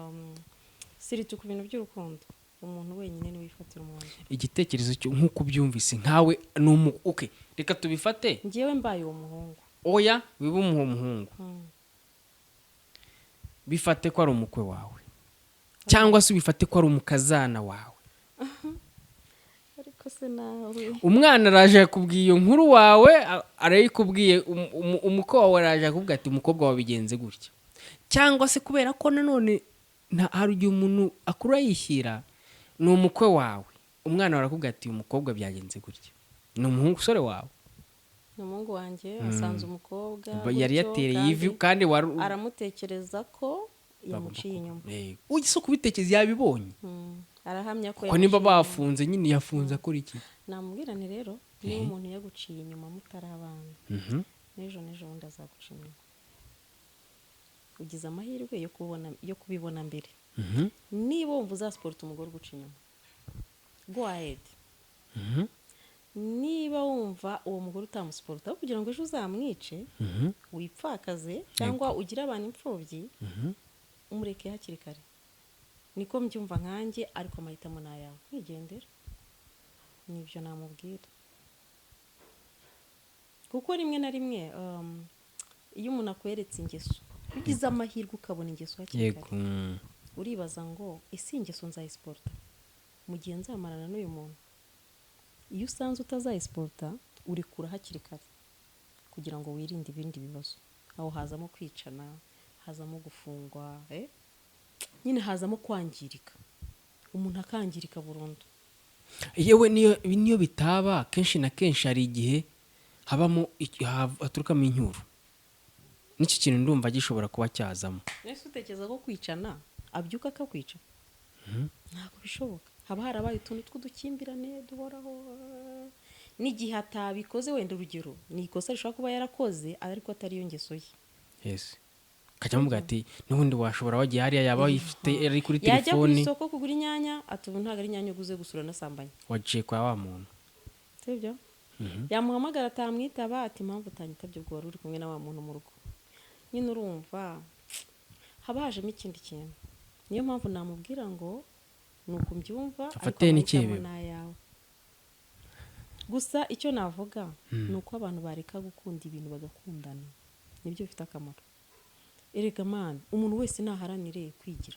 surtout ku bintu by'urukundo, umuntu wenyine niwe wifatira umwanzuro. Igitekerezo cyo nk'uko ubyumvise nkawe ni umu, okay, reka tubifate. Ngewe mbaye uwo muhungu? Oya, wiba umuha umuhungu. Bifate ko ari umukwe wawe, cyangwa se ubifate ko ari umukazana wawe. Ariko se nawe. Umwana araje yakubwiye iyo nkuru wawe, arayikubwiye, umukwe wawe araje akubwira ati: "Umukobwa wawe bigenze gutya." Cyangwa se kubera ko nanone hari igihe umuntu akura yishyira, ni umukwe wawe, umwana wawe arakubwira ati: "Uyu mukobwa byagenze gutya." Ni umuhungu, usore wawe. Ni umuhungu wanjye, asanze umukobwa yari gutyo, yatereye kandi ivi kandi wari aramutekereza ko yamuciye inyuma. Ujya si kubitekereza, yabibonye. Arahamya ko Kuko niba yamuciye inyuma. bafunze nyine, yafunze akora iki? Namubwira nti: "Rero niba umuntu yaguciye inyuma mutari abana, n'ejo n'ejo bundi azaguca inyuma. Ugize amahirwe yo kubona, yo kubibona mbere. Niba wumva uzasupporta umugore uguca inyuma, go ahead. Niba wumva uwo mugore utamusupporta, aho kugira ngo ejo uzamwice, wipfakaze cyangwa ugire abantu imfubyi, umureke hakiri kare." Niko mbyumva nkanjye, ariko amahitamo ni ayawe, nkigendera. Nibyo namubwira, kuko rimwe na rimwe iyo umuntu akweretse ingeso, iyo ugize amahirwe ukabona ingeso hakiri kare, uribaza ngo: "Ese iyi ngeso nzayisupporta mu gihe nzamarana n'uyu muntu?" Iyo usanze utazayisupporta, urekura hakiri kare kugira ngo wirinde ibindi bibazo. Aho hazamo kwicana, hazamo gufungwa, nyine hazamo kwangirika, umuntu akangirika burundu. Yewe, niyo bitaba, kenshi na kenshi hari igihe habamo haturukamo incyuro, n'iki kintu ndumva gishobora kuba cyazamo. Ese utekereza ko kwicana abyuka akakwica? Ntabwo bishoboka. Haba harabaye utuntu tw'udukimbirane duhoraho, n'igihe atabikoze, wenda urugero ni ikosa rishobora kuba yarakoze ariko atari yo ngeso ye. Yes, akajya amubwira ati: "N'ubundi washobora wagiye hariya." Yaba ayifite, ari kuri Yajya ku telefoni. isoko kugura inyanya, ati: "Ubu ntabwo ari inyanya uguze gusura, nasambanye." Waciye kwa wa muntu. Sibyo? Yamuhamagara atamwitaba, ati: "Impamvu utanyitabye, ubwo wari uri kumwe na wa muntu mu rugo." Nyine urumva haba hajemo ikindi kintu. Niyo mpamvu namubwira ngo ni uku mbyumva, ariko Afate amahitamo n'ikibebe. ni ayawe. Gusa icyo navuga ni uko abantu bareka gukunda ibintu bagakundana, nibyo bifite akamaro. Erega man, umuntu wese naharanire kwigira,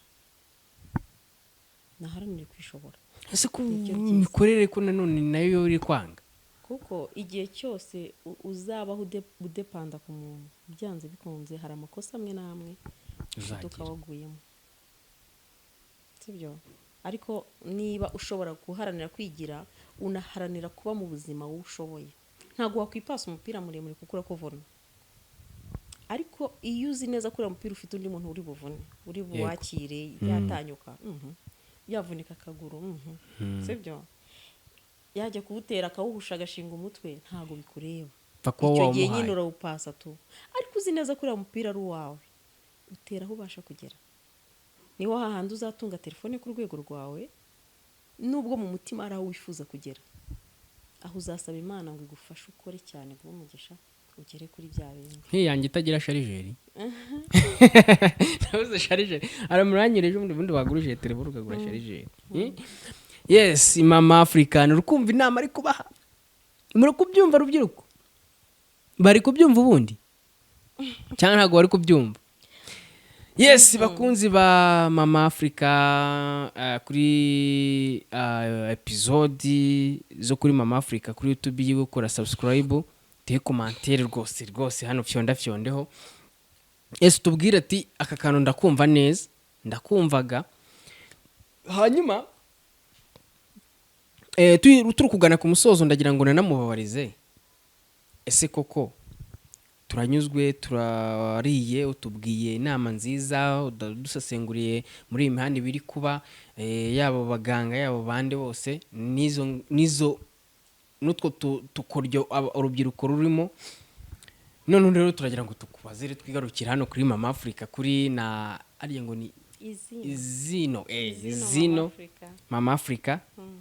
naharanire kwishobora. Ese ko Nibyo byiza. imikorere ko nanone nayo iri kwanga? Kuko igihe cyose uzabaho udependa ku muntu, byanze bikunze hari amakosa amwe n'amwe Uzagira. ukaba waguyemo, sibyo? Ariko niba ushobora guharanira kwigira, unaharanira kuba mu buzima wowe ushoboye, ntabwo wakwipasa umupira muremure kuko urakuvuna. Ariko iyo uzi neza ko uriya mupira ufite undi muntu uri buvune, uri buwakire, yatanyuka, yavunika akaguru, sibyo, yajya kuwutera akawuhusha, agashinga umutwe, ntabwo bikureba. Pfa kuba Icyo gihe nyine wawumuhaye. urawupasa tu. Ariko uzi neza ko uriya mupira ari uwawe, utera aho ubasha kugera. Niho hahandi uzatunga telefone ku rwego rwawe, nubwo mu mutima ari aho wifuza kugera, aho uzasaba Imana ngo igufashe, ukore cyane, guha umugisha, ugere kuri bya bindi. Nk'iyanjye itagira chargeur. Nabuze chargeur, aramuranyira ejo bundi wagurije telefone ukagura chargeur. Yes, Mama African, uri kumva inama ari kubaha? Muri kubyumva, rubyiruko? Bari kubyumva ubundi cyangwa ntabwo bari kubyumva? Yes, bakunzi ba Mama Africa, kuri episode zo kuri Mama Africa kuri YouTube yiwe, kora subscribe, teye commentaire rwose rwose hano, fyonda fyondeho. Ese tubwire ati: "Aka kantu ndakumva neza, ndakumvaga." Hanyuma turi kugana ku musozo, ndagira ngo nanamubabarize: ese koko turanyuzwe, turariye, utubwiye inama nziza, udusesenguriye muri iyi mihanda ibiri kuba, yaba abaganga, yaba abandi bose, n'izo n'utwo tukoryo urubyiruko rurimo. None rero turagira ngo tukubaze rero, twigarukire hano kuri Mama Africa, kuri na ariya ngo ni Izino. Izino, Izino. Izino. Mama Africa. Mama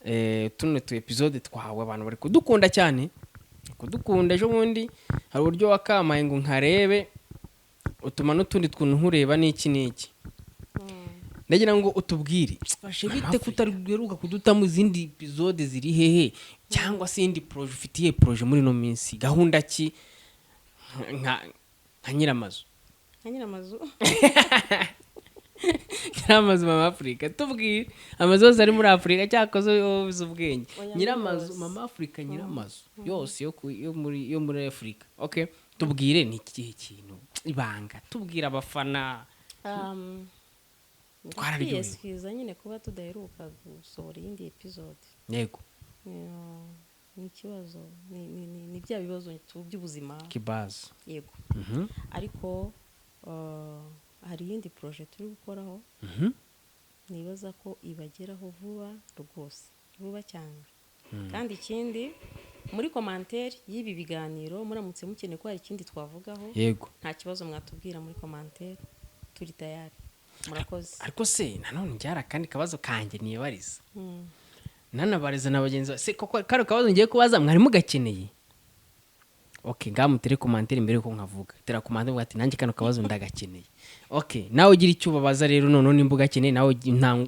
Africa. Tuno tu episode twawe abantu bari kudukunda cyane, kudukunda. Ejo bundi hari uburyo wakamaye ngo nkarebe, utuma n'utundi tuntu nkureba n'iki n'iki. Ndagira ngo utubwire, fashe bite kutaruka kudutamo izindi episode? Ziri hehe? Cyangwa se iyindi projet ufitiye, projet muri ino minsi, gahunda ki nka nyiramazu? Nka nyiramazu. Nyiramazu Mama Afurika, tubwire amazu yose ari muri Afurika. Cyakoze wowe uzi ubwenge. Oya, ni Nyiramazu. yose. Mama Afurika, nyiramazu yose yo muri Afurika. Okay. Tubwire, ni ikihe kintu, ibanga, tubwire abafana. Twararyohewe. Kwiyesikiza nyine kuba tudaheruka gusohora iyindi episode. Ni ikibazo, ni bya bibazo by'ubuzima. Kibazo. Yego. Ariko hari iyindi projet turi gukoraho, nibaza ko ibageraho vuba rwose, vuba cyane. Kandi ikindi, muri commentaire y'ibi biganiro, muramutse mukeneye ko hari ikindi twavugaho, nta kibazo, mwatubwira muri commentaire, turi tayari. Murakoze. Ariko se nanone njyara akandi kabazo kanjye nibariza, nanabariza na bagenzi se koko kano kabazo ngiye kubaza mwari mugakeneye? Okay, ngaha mutere commentaire mbere yuko nkavuga. Tera commentaire uvuga ati: "Nanjye kano kabazo ndagakeneye." Okay, nawe ugira icyo ubabaza rero. Noneho nimba ugakeneye nawe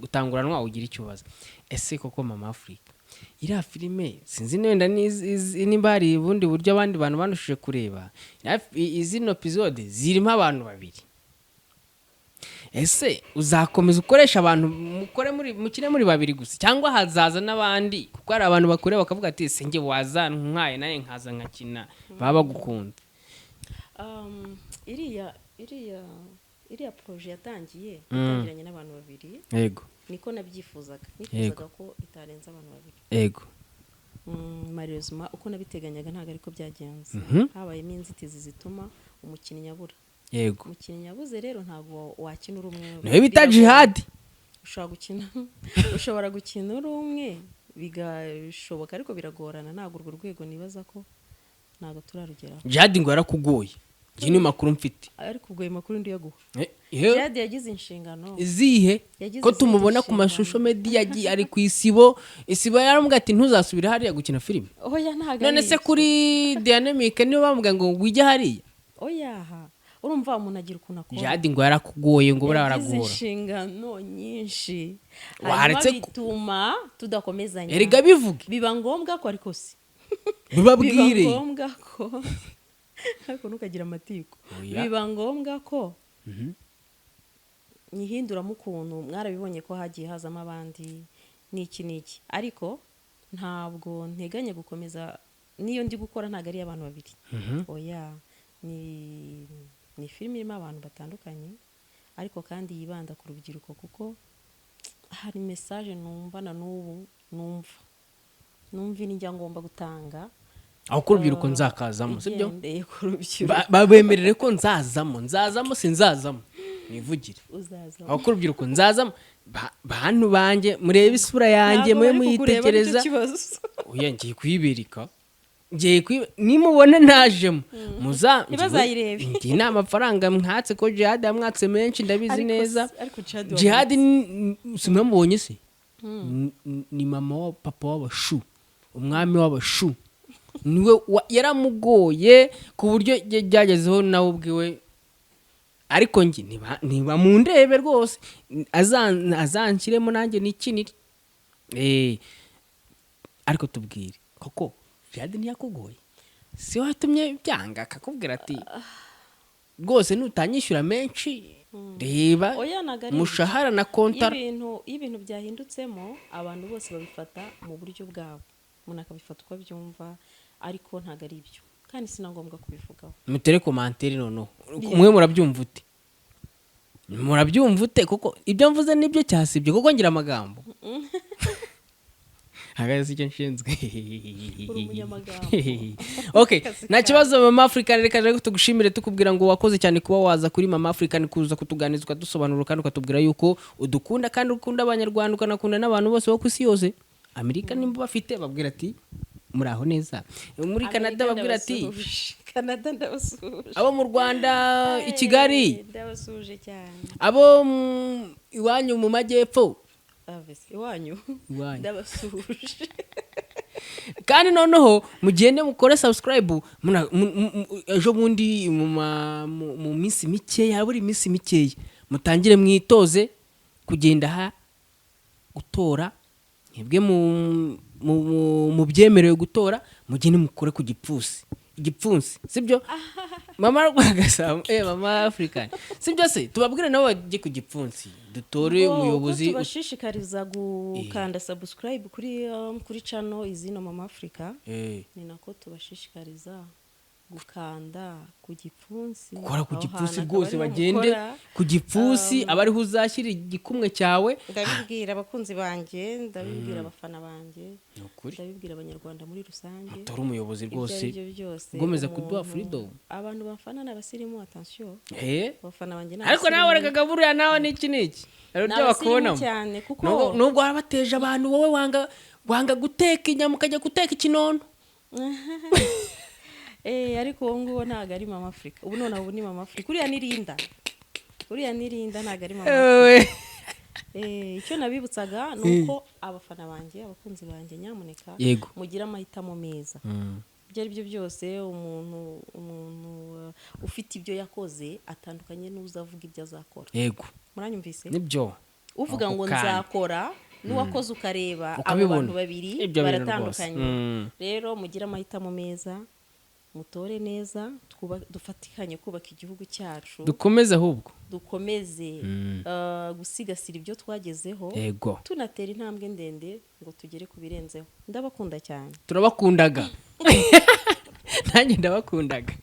utanguranwa ugira icyo ubaza. Ese koko Mama Africa, iriya filime, sinzi wenda nimba hari ubundi buryo abandi bantu banushije kureba izino episode zirimo abantu babiri, ese uzakomeza ukoresha abantu mukore muri mukine muri babiri gusa, cyangwa hazaza n'abandi? Kuko hari abantu bakureba bakavuga ati: "Ese njye waza ntwaye nawe nkaza nkakina?" Baba bagukunda. Iriya projet yatangiye yatangiranye n'abantu babiri. Niko nabyifuzaga, nifuzaga ko itarenza abantu babiri. Malheureusement, uko nabiteganyaga ntabwo ariko byagenze. Habayemo inzitizi zituma umukinnyi abura. Umukinnyi yabuze rero, ntabwo wakina uri umwe. Niwe bita Biragoye. Jihad. Ushobora gukina uri umwe bigashoboka, ariko biragorana. Ntabwo urwo rwego nibaza ko ntabwo turarugeraho. Jihad ngo yarakugoye, iyi ni makuru mfite. Ariko ubwo ayo makuru ndiyaguha. Eh, Jihad yagize inshingano. Izihe? Yagize Ko izindi tumubona ku nshingano. mashusho media yagiye ari ku isibo, isibo yaramubwira ati: "Ntuzasubire hariya gukina filime." Oya, ntabwo None ari se ibyo. kuri Dynamic niyo bamubwira ngo wijye hariya? Oya, urumva umuntu agira ukuntu akora. Jihad ngo yarakugoye, ngo buriya Yagize baragora. inshingano nyinshi, Waretse hanyuma bituma tudakomezanya. Erega bivuge. Biba ngombwa ko, ariko si Bibabwire. Biba ngombwa ko, ariko ntukagira amatiku. Oya. Biba ngombwa ko nyihinduramo ukuntu. Mwarabibonye ko hagiye hazamo abandi n'iki n'iki, ariko ntabwo nteganya gukomeza. N'iyo ndi gukora ntabwo ari iy'abantu babiri, oya. Ni filime irimo abantu batandukanye, ariko kandi yibanda ku rubyiruko, kuko hari message numva na n'ubu numva inijya ngomba gutanga. Aho ku rubyiruko nzakazamo, sibyo? Igendeye ku rubyiruko. Babemerere ko nzazamo, nzazamo, sinzazamo, nivugire. Uzaza. Aho ku rubyiruko nzazamo. Bantu banjye, murebe isura yanjye. Ntabwo Mube bari kukureba, nicyo muyitegereza. kibazo. Oya, ngiye kuyibereka, ngiye nimubona ntajemo muza Ntibazayirebe. Ngiye nta mafaranga mwatse, ko Jihad yamwatse menshi, ndabizi Ariko neza. Ariko Jihad Jihad simwamubonye se? Ni mama wa papa w'abashu, umwami w'abashu, niwe yaramugoye ku buryo byagezeho nawe ubwiwe. Ariko njye niba mundebe rwose, azanshyiremo nanjye nikinire. Ariko tubwire koko, Jihad ntiyakugoye? Si watumye byanga, akakubwira ati: "Rwose nutanyishyura menshi, reba Oya, ntabwo ari umushahara na kontara." Iyo ibintu byahindutsemo, abantu bose babifata mu buryo bwabo, umuntu akabifata uko abyumva, ariko ntabwo ari ibyo, kandi si na ngombwa kubivugaho. Mutere commentaire noneho umwe. Murabyumva ute? Murabyumva ute kuko ibyo mvuze nibyo cyasibye? Kuko ngira amagambo hagaze icyo nshinzwe. Uri umunyamagambo. Okay, Akazi nta kibazo. Mama Africa, reka rero tugushimire, tukubwira ngo wakoze cyane kuba waza kuri Mama Africa, kuza kutuganiriza, ukadusobanurira, kandi ukatubwira yuko udukunda, kandi ukunda Abanyarwanda, ukanakunda n'abantu bose bo ku isi yose. Amerika nimba bafite, babwira ati: "Muraho neza." Muri Canada babwira ati Ndabasuhuje. Canada ndabasuhuje. Abo mu Rwanda, i Kigali. Ndabasuhuje cyane. Abo iwanyu mu majyepfo. Avese, iwanyu. Iwanyu. Ndabasuhuje. Kandi noneho mugende mukore subscribe. Ejo bundi mu minsi mikeya, buri minsi mikeya, mutangire mwitoze kugenda ha gutora. Mwebwe mu byemerewe gutora, mugende mukore ku gipfunsi, igipfunsi, sibyo Mama Rwagasabo, Mama African, sibyo se? Tubabwire nabo bajye ku gipfunsi, dutore Bo, umuyobozi. Uko tubashishikariza gukanda subscribe kuri channel izino Mama Africa, ni nako tubashishikariza Gukanda ku gipfunsi. Gukora ku Aho gipfunsi hantu akaba rwose, ariho bagende mukora. ku gipfunsi, aba ariho uzashyira igikumwe cyawe. Ndabibwira abakunzi banjye, ndabibwira abafana banjye, Ni ukuri. ndabibwira Abanyarwanda muri rusange. Mutore umuyobozi Ibyo rwose ari byo byose, ugomeza kuduha freedom. Abantu bafana ni abasirimu, attention. Abafana banjye ni Ariko nawe abasirimu. reka buriya nawe n'iki n'iki, hari Ni uburyo abasirimu bakubonamo. cyane kuko Nubwo warabateje abantu, wowe wanga guteka inyama ukajya guteka ikinono. Ariko uwo nguwo ntabwo ari Mama Afurika ubu. Noneho ubu ni Mama Afurika, uriya ni Linda, uriya ni Linda, ntabwo ari Mama Afurika. Icyo nabibutsaga ni uko abafana banjye, abakunzi banjye, nyamuneka mugire amahitamo meza. Ibyo ari byo byose, umuntu ufite ibyo yakoze atandukanye n'uzavuga ibyo azakora. Muranyumvise? Nibyo. Uvuga Ako ngo kanya. nzakora, n'uwakoze ukareba abo Ukabibona. bantu babiri Ibyo bintu rwose. baratandukanye. Rero mugire amahitamo meza, mutore neza, dufatikanye kubaka igihugu cyacu. Dukomeze ahubwo. Dukomeze gusigasira ibyo twagezeho, tunatera intambwe ndende ngo tugere ku birenzeho. Ndabakunda cyane. Turabakundaga, nanjye ndabakundaga.